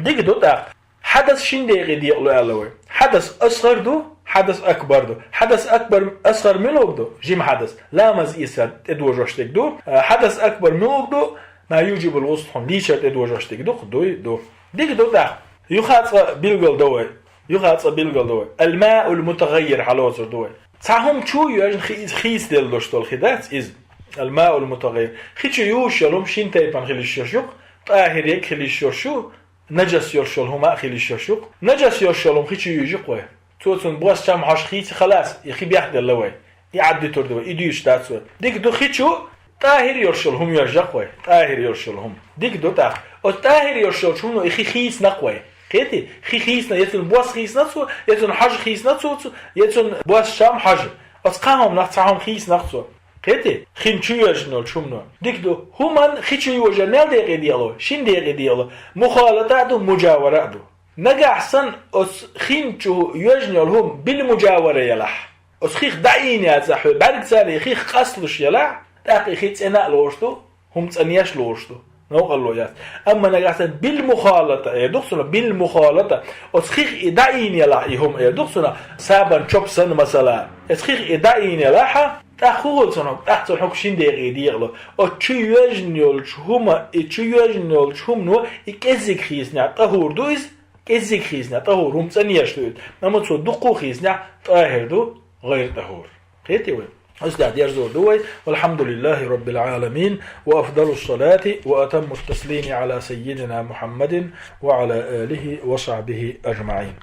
Дика ду тӀаккха. Хьадас шина декъе декъало аьлла вай. Хьадас асгӀар ду, хьадас акбар ду. Хьадас акбар, асгӀар муьлхарг ду? Жима хьадас. Ламаз эцар тӀедожош дерг ду. А, хьадас акбар муьлхарг ду? Ма южибул гӀусл, хьуна лийчар тӀедожош дерг ду-кх, дуй, ду. Дика ду тӀаккха. Юха цкъа билгал до вай. Юха цкъа билгал до вай. Ал-маул мутагӀаййир хьалоцур ду вай. Цхьа хӀума чу йоьжна хи-, хийцаделла долуш долу хи дац иза? Ал-маул мутагӀаййир. Хи чу юьзуш йолу хӀума шина тайпана хила йиш йолуш ю-кх, тӀахӀир ерг хила йиш йолуш ю, нажас йолуш йолу хӀума а хила йиш йолуш ю-кх. Нажас йолуш йолу хӀума хи чу юьйжу-кх вай. Цо цунна бос чам хьожуш хийца, халас, и хи бехделла вай. И Ӏад дитур ду вай, и дуьйцуш дац вай. Дика ду, хи чу тӀахӀир йолуш йолу хӀума йоьжжа-кх вай. ТӀахӀир йолуш йолу хӀума. Дика ду тӀаккха. Оцу тӀахӀир йолуш йолчу хӀумано и хи хийцина-кх вай. Кхетий? Хи хийцина, я цунна бос хийцина цо, я цунна хьожа хийцина цо, я цунна бос чам хьожа. Оцу кхаа хӀуманах цхьа хӀума хийцина-кх цо. Кхетий? Хин чу йоьжна йолчу хӀумано. Дика ду, хӀуманна хи чу йожар мел декъе декъало? Шина декъе декъало. Мухалата а ду, мужавара а ду. Нагахь санна оцу хин чу йоьжна йолу хӀума билмужавара елахь, оцу хих дӀаийна яцахь, хьоьгу бӀаьргца и хих къасталуш елахь, тӀаккха и хи цӀена а лоруш ду, хӀума цӀанъеш лоруш ду. Новкъарло яц. Амма нагахь санна билмухалата, эр ду-кх цунах, билмухалата, оцу хих и дӀаийна елахь, и хӀума, эр ду-кх цунах, сабан чоп санна, масала. Оцу хих и дӀаийна елахь, тӀаккха хӀун хуьлу цунах? ТӀаккха цунах хӀума шина декъе декъало. Оцу чу йоьжна йолчу хӀума, и чу йоьжна йолчу хӀумано и кӀеззиг хийцинехь тӀахӀур ду иза, кӀеззиг хийцинехь тӀахӀур, хӀума цӀанъеш ду иза. Амма цо дуккха а хийцинехь тӀахӀир ду, гӀайр тӀахӀур. Кхетий вай? Оцу тӀехь дерзор ду вай. Валхьамдулиллахи Роббил Ӏаламин. Ва афдалус салати ва атаммут таслими Ӏала саййидина Мухьаммадин ва Ӏала алихи ва сахьбихи ажмаӀин.